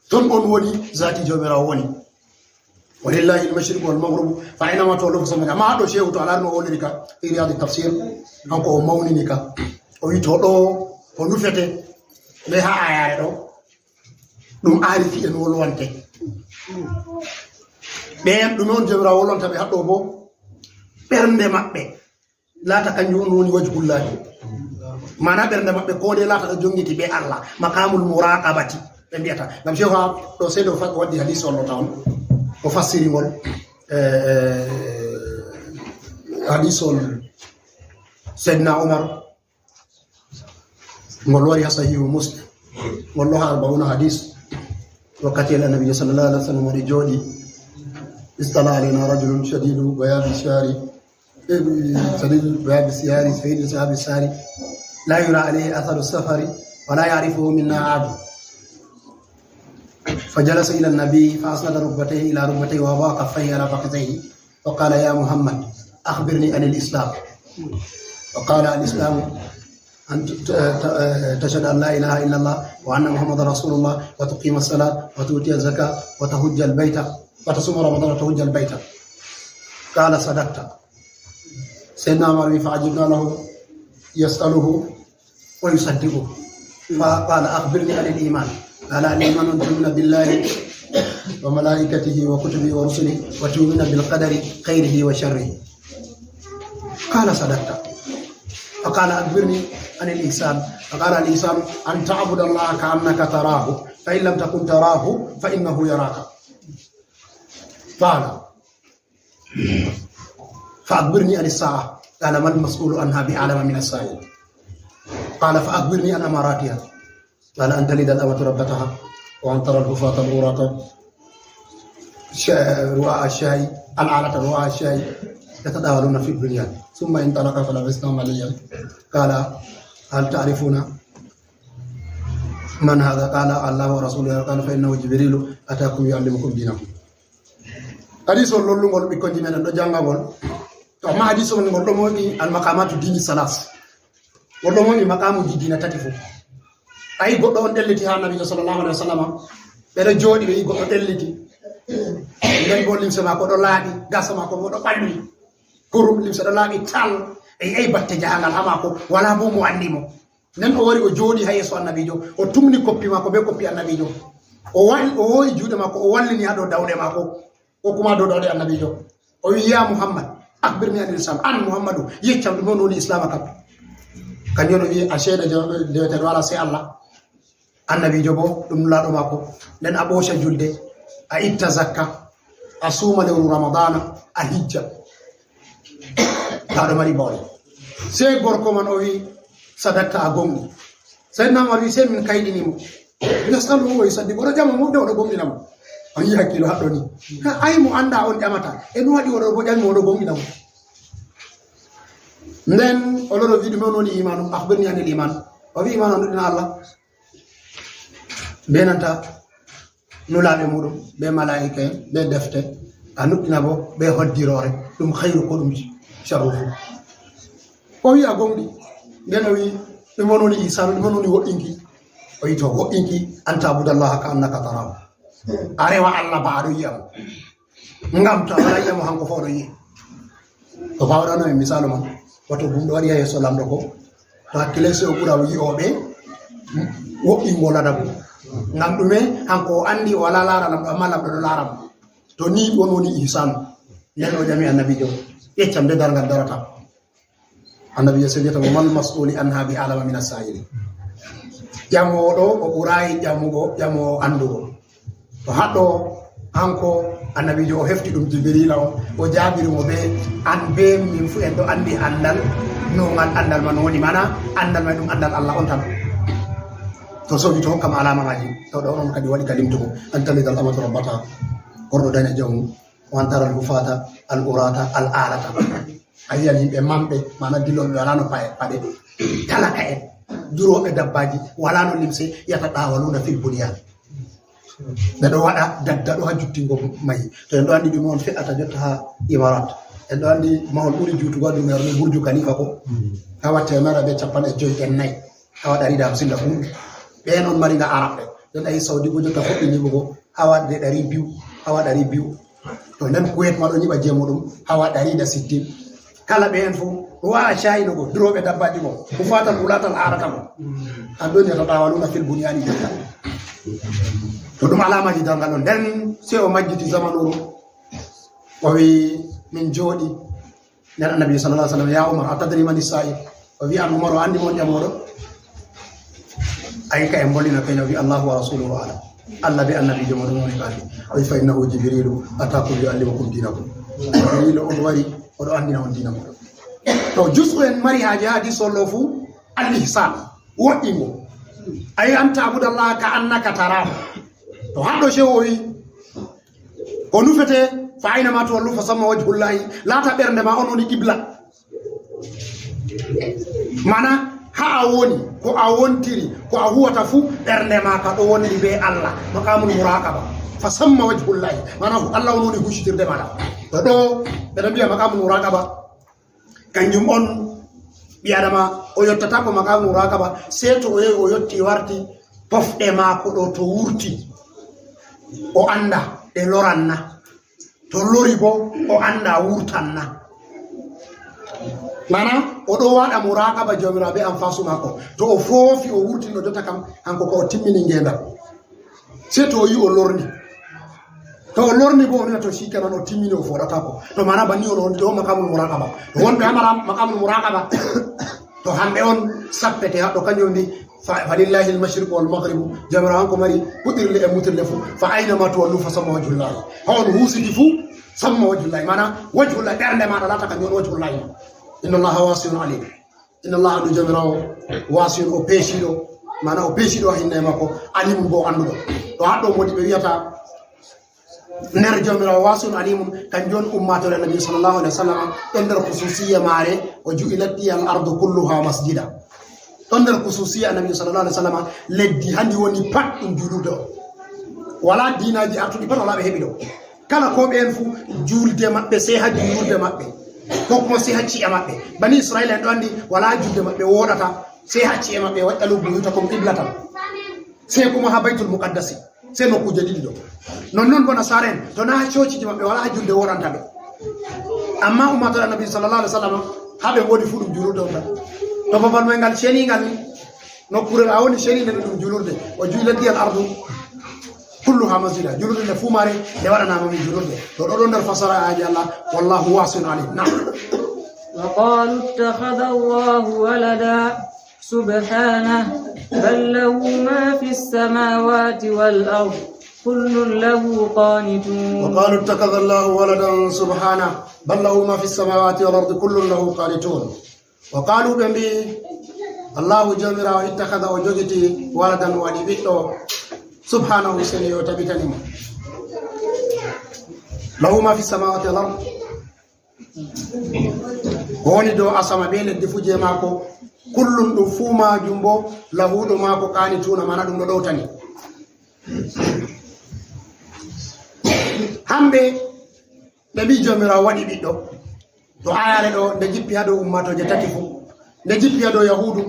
Ton on woni zaati Jawmiraawo woni. Walillahi al-mashriqu wal maghribu, fa aynama tuwallu fa samma. Amma ɗo shehu to a laari no o woliri ka, fi Riyadi Tafsir, kanko o mawnini ka. O wi to ɗo, o nufete, be haa ayaare ɗo, ɗum aarifi en wolwante. Ɓen ɗume on Jawmiraawo wolwanta ɓe haa ɗo bo? Ɓernde maɓɓe. Laata kanjum on woni wajhullahi. Maana ɓernde maɓɓe ko nde laata ɗo jongiti be Allah, maqamul muraqabati ɓe mbi'ata. Ngam shehu haa ɗo sey ɗo fa-, waddi hadis on ɗo tawon. O fassiri ngol, eh, eh, hadis on Seydina Umar, ngol wari haa Sahihu Muslim. Ngol ɗo haa Arba'una hadis. Wakkati Annabi sallallahu alaihi wasallam wari jooɗi, istala alaina rajulun shadidu bayadi shari. شديد بياض الثياب، شديد سواد الشعر، لا يرى عليه أثر السفر، ولا يعرفه منا أحد. فجلس إلى النبي فأسند ركبتيه إلى ركبتيه ووضع كفيه على فخذيه وقال: يا محمد، أخبرني عن الإسلام. فقال: الإسلام أن ت-، ت-، ت-، تشهد أن لا إله إلا الله وأن محمدا رسول الله وتقيم الصلاة وتؤتي الزكاة وتحج البيت وتصوم رمضان وتحج البيت. قال: صدقت. Seydina Umar wi, فعجبنا له يسأله ويصدقه. فقال: أخبرني عن الإيمان. قال: الإيمان أن تؤمن بالله وملائكته وكتبه ورسله وتؤمن بالقدر خيره وشره. قال: صدقت. فقال: أخبرني عن الإحسان. فقال: الإحسان أن تعبد الله كأنك تراه، فإن لم تكن تراه فإنه يراك. قال: فأخبرني عن الساعة. قال: ما المسؤول عنها بأعلم من السائل. قال: فأخبرني عن أماراتها. قال: أن تلد الأمة ربتها، وأن ترى الحفاة العراة ش-، رعاء الشاء، العالة رعاء الشاء، يتطاولون في البنيان. ثم انطلق فلبثنا مليا. قال: هل تعرفون من هذا؟ قال: الله ورسوله. قال: فإنه جبريل أتاكم يعلمكم دينكم. Hadis on lollungol, ɓikkonji meɗen ɗo janga ngol. To amma hadis on ngol ɗo mawni al-maqamatu dini salas. Ngol ɗo mawni maqamuji diina tati fof. Ayi goɗɗo on ɗelliti haa Nabiijo sallallahu alaihi wasallam. Ɓe ɗo jooɗi, ɓe yi goɗɗo ɗelliti. Nden bo limse maako ɗo laaɓi, gasa maako bo ɗo ɓalwi. Kurum limse ɗo laaɓi tal. E yi batte jahangal haa maako, wala bo mo anndi mo. Nden o wari, o jooɗi haa yeeso Annabiijo, o tumni koppi maako be koppi Annabiijo. O waɗi, o hoo'i juuɗe maako, o wallini haa dow dawɗe maako, ko kuma dow dawɗe Annabiijo. O wi, "Ya Muhammad, akhbirni anil Islam." An Muhammadu, yeccam ɗum on woni Islaama kam. Kanjum on o wi, "A seeda je-, deweteeɗo walaa sey Allah." Annabiijo bo, ɗum nulaaɗo maako. Nden a ɓooca julde, a itta zakka, a suuma lewru Ramadaana, a hijja. Taa ɗo mari bawɗe. Sey gorko man o wi, "Sadakta, a gonɗi." Seydina Umar wi, "Sey min kayɗini mo." Yasaluhu wa yusaddiqu. O ɗo ƴama mo, de o ɗo gomɗina mo. On yi hakkiilo haɗɗo ni. Ka ay mo annda on ƴamata. E no waɗi o ɗo bo ƴami mo, o ɗo gomɗina mo. Nden o loro wi, "Ɗume on woni imaanu? Akhbirni anil iman." O wi, "Imaanu, a nuɗɗina Allah." Be nanta nulaaɓe muɗum, be malaa'ika'en, be defte, a nuɗɗina bo be hoddiroore, ɗum khayru ko ɗum sharru fu. O wi, "A gonɗi." Nden o wi, "Ɗum on woni ihsaanu, ɗum on woni woɗɗinki." O wi to wo'inki, an ta'budallaha ka annaka tarahu. A rewa Allah ba a ɗon yi'a mo. Ngam to a walaa yi'a mo, hanko fuu o ɗon yi'a. To fawrano en misaalu man, wato ɗum ɗo waɗi haa yeeso Laamɗo ko, to hakkile sey o ɓura yi'ooɓe wo'ingo ladabu. Ngam ɗume? Hanko o anndi o walaa laara Laamɗo, ammaa Laamɗo ɗon laara mo. To ni ɗum woni ihsan. Nden o ƴami annabiijo, yeccam nde darngal darata. Annabiijo sey wi'ata mo, "Mal mas'uli anha bi a'lama min as-sa'ili." Ƴamoowo ɗo, o ɓuraay ƴamugo, ƴamoowo anndugo. To haɗɗo, hanko annabiijo o hefti ɗum Jibriila on, o jaabiri mo bee, "An bee min fuu en ɗo anndi anndal, no ngal anndal man woni, mana anndal man ɗum anndal Allah on tan." To soodi to hokkam alaama maaji, to ɗo on kadi waɗi ka limtugo, "An talidal amatu rabbataha." Gorɗo danya jawmum. "Wa an taral hufata, al urata, al alata." A yi'an yimɓe mamɓe, mana dilloɓe, walano paɗe, paɗe. Talaka'en, durooɓe dabbaaji, walano limse, yataɗawaluna fil bunyan. Ɓe ɗo waɗa daddaɗo haa juttingo mahi. To en ɗo anndi ɗume on fe'ata jotta haa Imarat. En ɗo anndi mahol ɓuri juutugo haa duniyaaru ni Burju Khalifa ko. Haa watte mara be cappanɗe joy e nayi. Hawa ɗari da hamsin da kum. Ɓen on mari nga Arabɓe. Nden ayi Saudi bo jotta fuɗɗi nyiɓugo hawa de ɗari biyu, hawa ɗari biyu. To nden Kuwait ma ɗo nyiɓa je muɗum hawa ɗari da sittin. Kala ɓe en fuu, ɗo wa'a caayiɗo go, durooɓe dabbaaji go, hufatal ulatal arata mo. An ɗon yata tawaluna fil bunyani jotta. To ɗum alaamaji darngal on. Nden sey o majjiti zamanuru. O wi, min jooɗi. Nden Annabi sallallahu alaihi wasallam, "Ya Umar, atadri mani sa'il?" O wi, "An Umar, o anndi mo on ƴamooɗo?" Ayi ka en mbolina kay, o wi, "Allahu wa rasuluhu a'lam." Allah be annabiijo mo ɗum woni kaati. O wi, "Fa innahu Jibrilu atakum yu'allimukum dinakum." Jibrilu on wari, o ɗo anndina on diina mon. To jusku en mari haaje haa hadiis on ɗo fuu, al ihsan, wo'ingo. Ayi an ta'budallaha ka annaka tarahu. To haɗɗo shehu o wi, ko nufete, "Fa aina ma tuwallu fa samma wajhullahi." Laata ɓernde ma on woni qibla. Mana, haa a woni, ko a wontiri, ko a huwata fuu, ɓernde ma ka ɗo wondi be Allah, maqamul muraqaba. Fa samma wajhullahi. Mana, Allah on woni huucitirde maɗa. To ɗo, ɓe ɗon mbi'a maqamul muraqaba. Kanjum on, ɓi Adama, o yottata ko maqamul muraqaba, sey to o yehi, o yotti, warti, pofɗe maako ɗo to wurti, o annda ɗe loran na. To lori bo, o annda wurtan na. Mana, o ɗo waɗa muraqaba Jawmiraawo be anfasu maako. To o foofi, o wurtino jotta kam, hanko ko o timmini ngeendam. Sey to o yi o lorni. To o lorni bo, o nana to sikenan o timmini, o fooɗataako. To mana banni on, on ɗo maqamul muraqaba. To wonɓe haa maqamul muraqaba, to hamɓe on sappete haɗɗo, kanjum on mbi, "Fa, falillahi al-mashriqu wal maghribu." Jawmiraawo hanko mari huɗirle e mutirle fuu. "Fa aina ma tuwallu fa samma wajhullahi." Haa on husiti fuu, samma wajhullahi. Mana wajhullahi, ɓernde maɗa laata kanjum on wajhullahi. "Inna Allaha wasi'un alim." Inna Allah, andu Jawmiraawo, wasi'un, o peeciiɗo, mana o peeciiɗo haa hinne maako, alimun bo o annduɗo. To haɗɗo modi ɓe wi'ata nder Jawmiraawo wasi'un alimun, kanjum on ummaatoore Annabi sallallahu alaihi wasallam, ɗon nder khususiyya maare, o ju'ilat liyal ardu kulluha masjida. Ɗon nder khususiyya Annabi sallallahu alaihi wasallam, leddi haa ndi woni pat ɗum juulirde on. Wala diinaaji artuɗi pat wala ɓe heɓi ɗo. Kala ko ɓeen fuu, juulde maɓɓe sey haa juulde maɓɓe, ko kuma sey haa ci'e maɓɓe. Bani Isra'iila en ɗo anndi walaa juulde maɓɓe wooɗata, sey haa ci'e maɓɓe, "Waj'alu buyutakum qiblatan." Sey kuma haa Baytul Muqaddasi, sey nokkuuje ɗiɗi ɗo. Nonnon bo Nasaara en, to naa haa coociiji maɓɓe walaa haa juulde wooɗanta ɓe. Ammaa ummaatoore Annabi sallallahu alaihi wasallam, haa ɓe ngoodi fuu ɗum juulirde on tan. To babal may ngal ceniingal ni, nokkuure a woni ceniinde ni ɗum juulirde. "Wa ju'ilat liyal ardu kulluha masjida." Juulirde nde fuu maare, nde waɗanaama min juulirde. To ɗo ɗon nder fasara aaji Allah, "Wallahu wasi'un alim." Naam. وقالوا اتخذ الله ولدا سبحانه بل له ما في السماوات والأرض كل له قانتون. وقالوا اتخذ الله ولدا سبحانه بل له ما في السماوات والأرض كل له قانتون. Wa qaalu, ɓe mbi'i, Allahu Jawmiraawo, ittakhadha, o jogiti, waladan, o waɗi ɓiɗɗo, subhaanahu, seni o tabitani mo. Lahu ma fi samawati wal ard. Ko woni dow asama be leddi fuu jey maako, kullum, ɗum fuu maajum bo, lahu, ɗo maako, qanituna, mana ɗum ɗo ɗowtani. Hamɓe ɓe mbi'i Jawmiraawo waɗi ɓiɗɗo. To aayaare ɗo, nde jippi haa dow ummaatooje tati fuu. Nde jippi haa dow Yahuudu,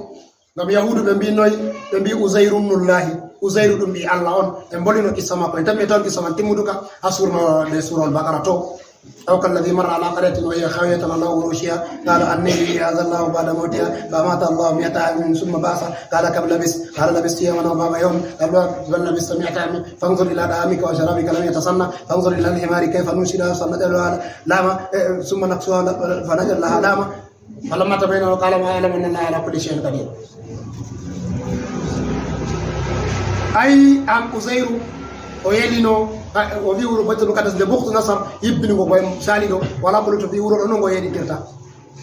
Ngam Yahuudu ɓe mbi'i noy? Ɓe mbi'i Uzayru ibnullahi, Uzayru ɗum ɓii Allah on. En mbolino kissa maako, en tammi tawon kissa man timmuduka haa surno nde surol Baqara to. أو كالذي مر على قرية وهي خاوية على عروشها قال أنى يحيي هذا الله بعد موته فأماته الله مائة عام ثم بعثه قال كم لبثت قال لبثت يوما أو بعض يوم قال بل لبثت مائة عام فانظر إلى طعامك وشرابك لم يتسنه فانظر إلى الحمار كيف ننشزه ثم نجعله لحما ثم نكسوه لحما فنجعل له لحما فلما تبين له قال ما أعلم أن الله على كل شيء قدير. Ay, an Uzayru, o yelino, o wi wuro Baytul Muqaddas nde Bukhtu Nasar yibbini ngo, koye sali ɗo, wala ko lutti, wi wuro ɗo no ngo yeɗitirta.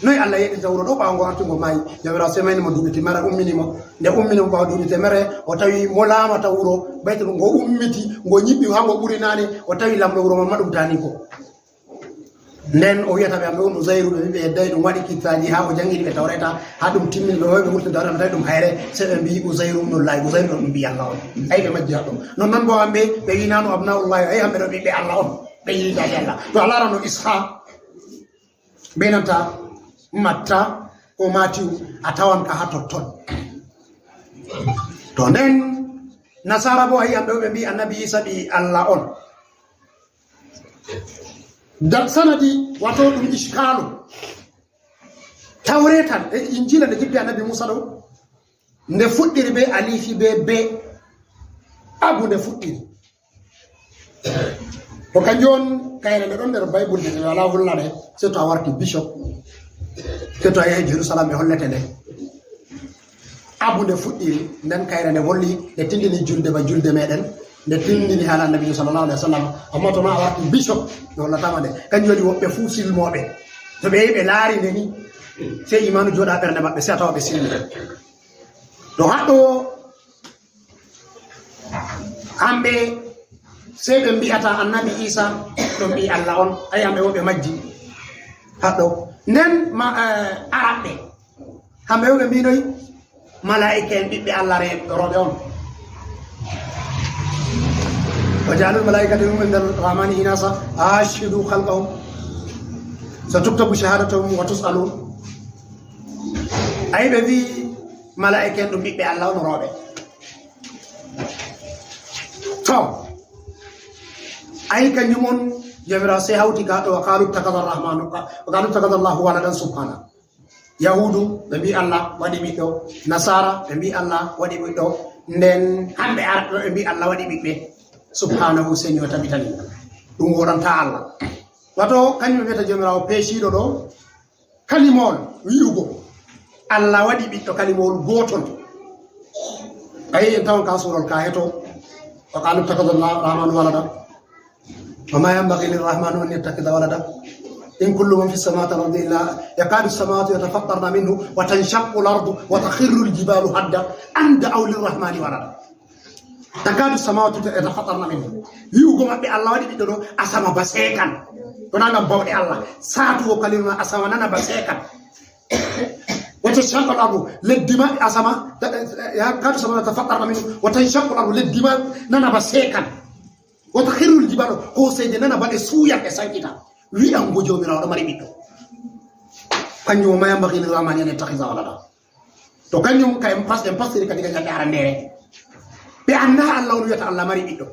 Noy Allah yeɗirta wuro ɗo ɓaawo ngo arti ngo maayi? Jawmiraawo semini mo duuɓi temerre, ummini mo. Nde ummini mo ɓaawo duuɓi temerre, o tawi mo laamata wuro Baytul, ngo ummiti, ngo nyiɓɓi haa ngo ɓuri naane, o tawi laamɗo wuro man ma ɗum taani ko. Nden o wi'ata ɓe, "Hamɓe on Uzayru," ɓe mbi'i ɓe yeddaay ɗum, waɗi kittaaji haa o janngini ɓe Tawreeta, haa ɗum timmini ɓe, o wi'i ɓe wurtin Tawreeta, ɓe tawi ɗum hayre, sey ɓe mbi'i Uzayru ibnullahi, Uzayru ɗo ɗum ɓii Allah on. Ay, ɓe majji haa ɗum. Nonnon boo hamɓe, ɓe wi'i nanu abnaullahi, ay, hamɓe ɗo ɓiɓɓe Allah on, ɓe yiɗi Allah. To a laaran no Isha, be nanta Matta, ko Matiyu, a tawan ka haa totton. To nden, Nasaara boo a yi'an ɓe, ɓe mbi'i Annabi Iisa ɓii Allah on. Dal sanadi, wato ɗum iskaalu. Tawreeta e Injiila nde jippi Annabi Muusa ɗo, nde fuɗɗiri be alifi be be. Abu nde fuɗɗiri. To kanjum on kayre nde ɗon nder Baybul nde, ɓe walaa hulna nde, sey to a warti bishop, sey to a yehi Jerusalem ɓe hollete nde. Abu nde fuɗɗiri, nden kayre nde volli, nde tindini julde ba julde meɗen, nde tindini haala Annabi sallallahu alaihi wasallam. Amma to ma a warti bishop, ɓe hollata ma nde. Kanjum waɗi woɓɓe fuu silmooɓe. To ɓe yehi ɓe laari nde ni, sey imaanu jooɗa ɓernde maɓɓe, sey a tawa ɓe silmi. To haɗɗo Hamɓe, sey ɓe mbi'ata Annabi Iisa ɗum ɓii Allah on, ay, hamɓe wo ɓe majji. Haɗɗo. Nden ma, eh, Araɓɓe, hamɓe wo ɓe mbi'noy malaa'ika'en ɓiɓɓe Allah re-, rooɓe on. وجعلوا الملائكة الذين هم عند الرحمن إناثا أشهدوا خلقهم ستكتب شهادتهم وتسألون. Ay, ɓe mbi'i malaa'ika'en ɗum ɓiɓɓe Allah on rooɓe. To, ay, kanjum on Jawmiraawo sey hawti ga ɗo, وقالوا اتخذ الرحمن، وقالوا اتخذ الله ولدا سبحانه. Yahuudu, ɓe mbi'i Allah waɗi ɓiɗɗo. Nasaara, ɓe mbi'i Allah waɗi ɓiɗɗo. Nden hamɓe Arab ɓe mbi'i Allah waɗi ɓiɓɓe. Subhaanahu, seni o tabitani. Ɗum woɗanta Allah. Wato, kanjum ɓe mbiyata Jawmiraawo peeciiɗo ɗo, kalimawol wi'ugo Allah waɗi ɓiɗɗo, kalimawol gootol. Ayi, en tawan ka suurol ka heto, وقالوا اتخذ الرحمن ولدا وما ينبغي للرحمن أن يتخذ ولدا إن كل من في السماوات والأرض إلا يكاد السماوات يتفطرن منه وتنشق الأرض وتخر الجبال هدا أن دعوا للرحمن ولدا. تكاد السماوات يتفطرن منه. Wi'ugo maɓɓe Allah waɗi ɓiɗɗo ɗo, asama ba seekan. Ɗo nana bawɗe Allah. Saatugo kalima asama nana ba seekan. وتنشق الأرض, leddi ma asama, تكاد السماوات يتفطرن منه وتنشق الأرض, leddi ma nana ba seekan. وتخر الجبال, kooseeje nana ba ɗe suuyan ɗe sankita. Wi'ango Jawmiraawo ɗo mari ɓiɗɗo. Kanjum وما ينبغي للرحمن أن يتخذ ولدا. To kanjum ka en pas-, en pasiri ka diga nyalɗe arandeere. Ɓe anndaa Allah on wi'ata Allah mari ɓiɗɗo.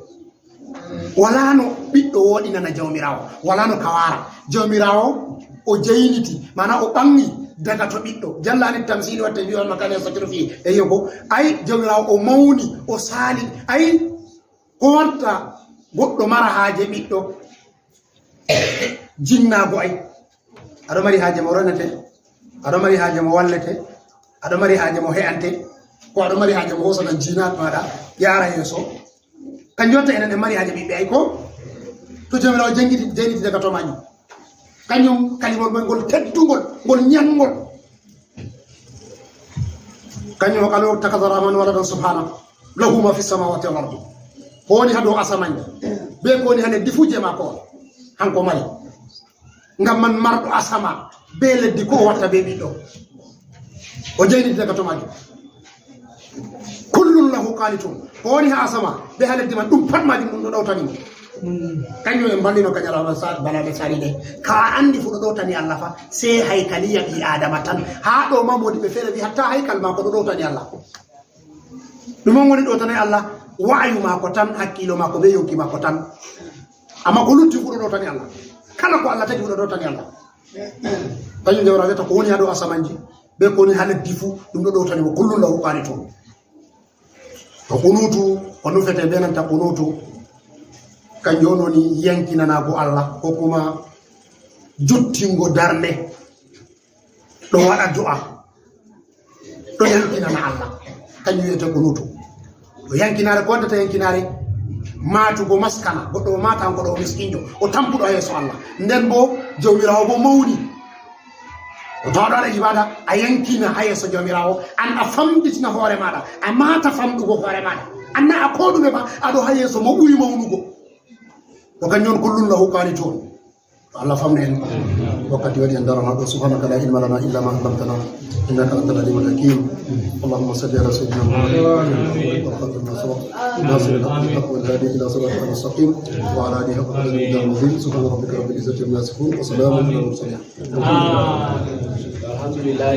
Walaa no ɓiɗɗo wooɗinana Jawmiraawo. Walaa no ka waara. Jawmiraawo o jayniti, maana o ɓaŋgi daga to ɓiɗɗo. جل عن التمثيل والتشبيه والمكان يستتر فيه. E yi'ugo, ay, Jawmiraawo o mawni, o saali. Ay, ko watta goɗɗo mara haaje ɓiɗɗo? Jinnaago ay. Aɗo mari haaje mo renete, aɗo mari haaje mo wallete, aɗo mari haaje mo he'ante, ko aɗo mari haaje mo hoosata jiinaat maaɗa, yaara yeeso. Kanjum watta enen en mari haaje ɓiɓɓe ay ko? To Jawmiraawo jangiti, jayniti daga to maajum. Kanjum kalimol mon ngol teddungol, ngol nyanngol. Kanjum وقالوا اتخذ الرحمن ولدا سبحانه له ما في السماوات والأرض. Ko woni haa dow asamaaji, be ko woni haa leddi fuu jey maako on. Hanko mari. Ngam man marɗo asama be leddi, ko o watta be ɓiɗɗo? O jayniti daga to maajum. كل له قانتون. Ko woni haa asama be haa leddi man, ɗum pat maajum ɗum ɗo ɗawtani mo. Kanjum en mballino ka ñalawma sa-, bana ɓe sali nde. Ka a anndi fu ɗo ɗowtani Allah fa, sey haykaliya ɓii Aadama tan. Haa ɗo ma moodi ɓe feere wi hatta haykal maako ɗo ɗowtani Allah. Ɗum on woni ɗowtani Allah, wa'ayu maako tan, hakkiilo maako bee yonki maako tan. Ammaa ko lutti fu ɗo ɗowtani Allah. Kala ko Allah tagi fu ɗo ɗowtani Allah. Kanjum Jawmiraawo wi'ata ko woni haa dow asamanji, bee ko woni haa leddi fu, ɗum ɗo ɗowtani mo, kullun lahu qaanituun. To qunuutu, ko nufete bee nanta qunuutu, kanjum on woni yankinanaago Allah, ko kuma jottingo darnde, ɗo waɗa du'a, ɗo yankinana Allah. Kanjum wi'ete qunuutu. To yankinaare, ko waddata yankinaare? Maatugo maskana, goɗɗo o maata, goɗɗo o miskinjo, o tampuɗo haa yeeso Allah. Nden boo, Jawmiraawo boo mawni. To a ɗo waɗa ibaada, a yankina haa yeeso Jawmiraawo, an a famɗitina hoore maaɗa, a maata famɗugo hoore maaɗa. An na a koo ɗume ba, a ɗo haa yeeso mo ɓuri mawnugo. To kanjum on kullun lahu qaanituun. Allah famɗina en. Wakkati waɗi en darana ɗo. سبحانك لا علم لنا إلا ما علمتنا إنك أنت العليم الحكيم. اللهم صل على سيدنا محمد وعلى آله وصحبه وسلم. ناصر الحق بالحق والهادي إلى صراطك المستقيم وعلى آله حق قدره ومقداره العظيم. سبحان ربك رب العزة عما يصفون وسلام على المرسلين. الحمد لله.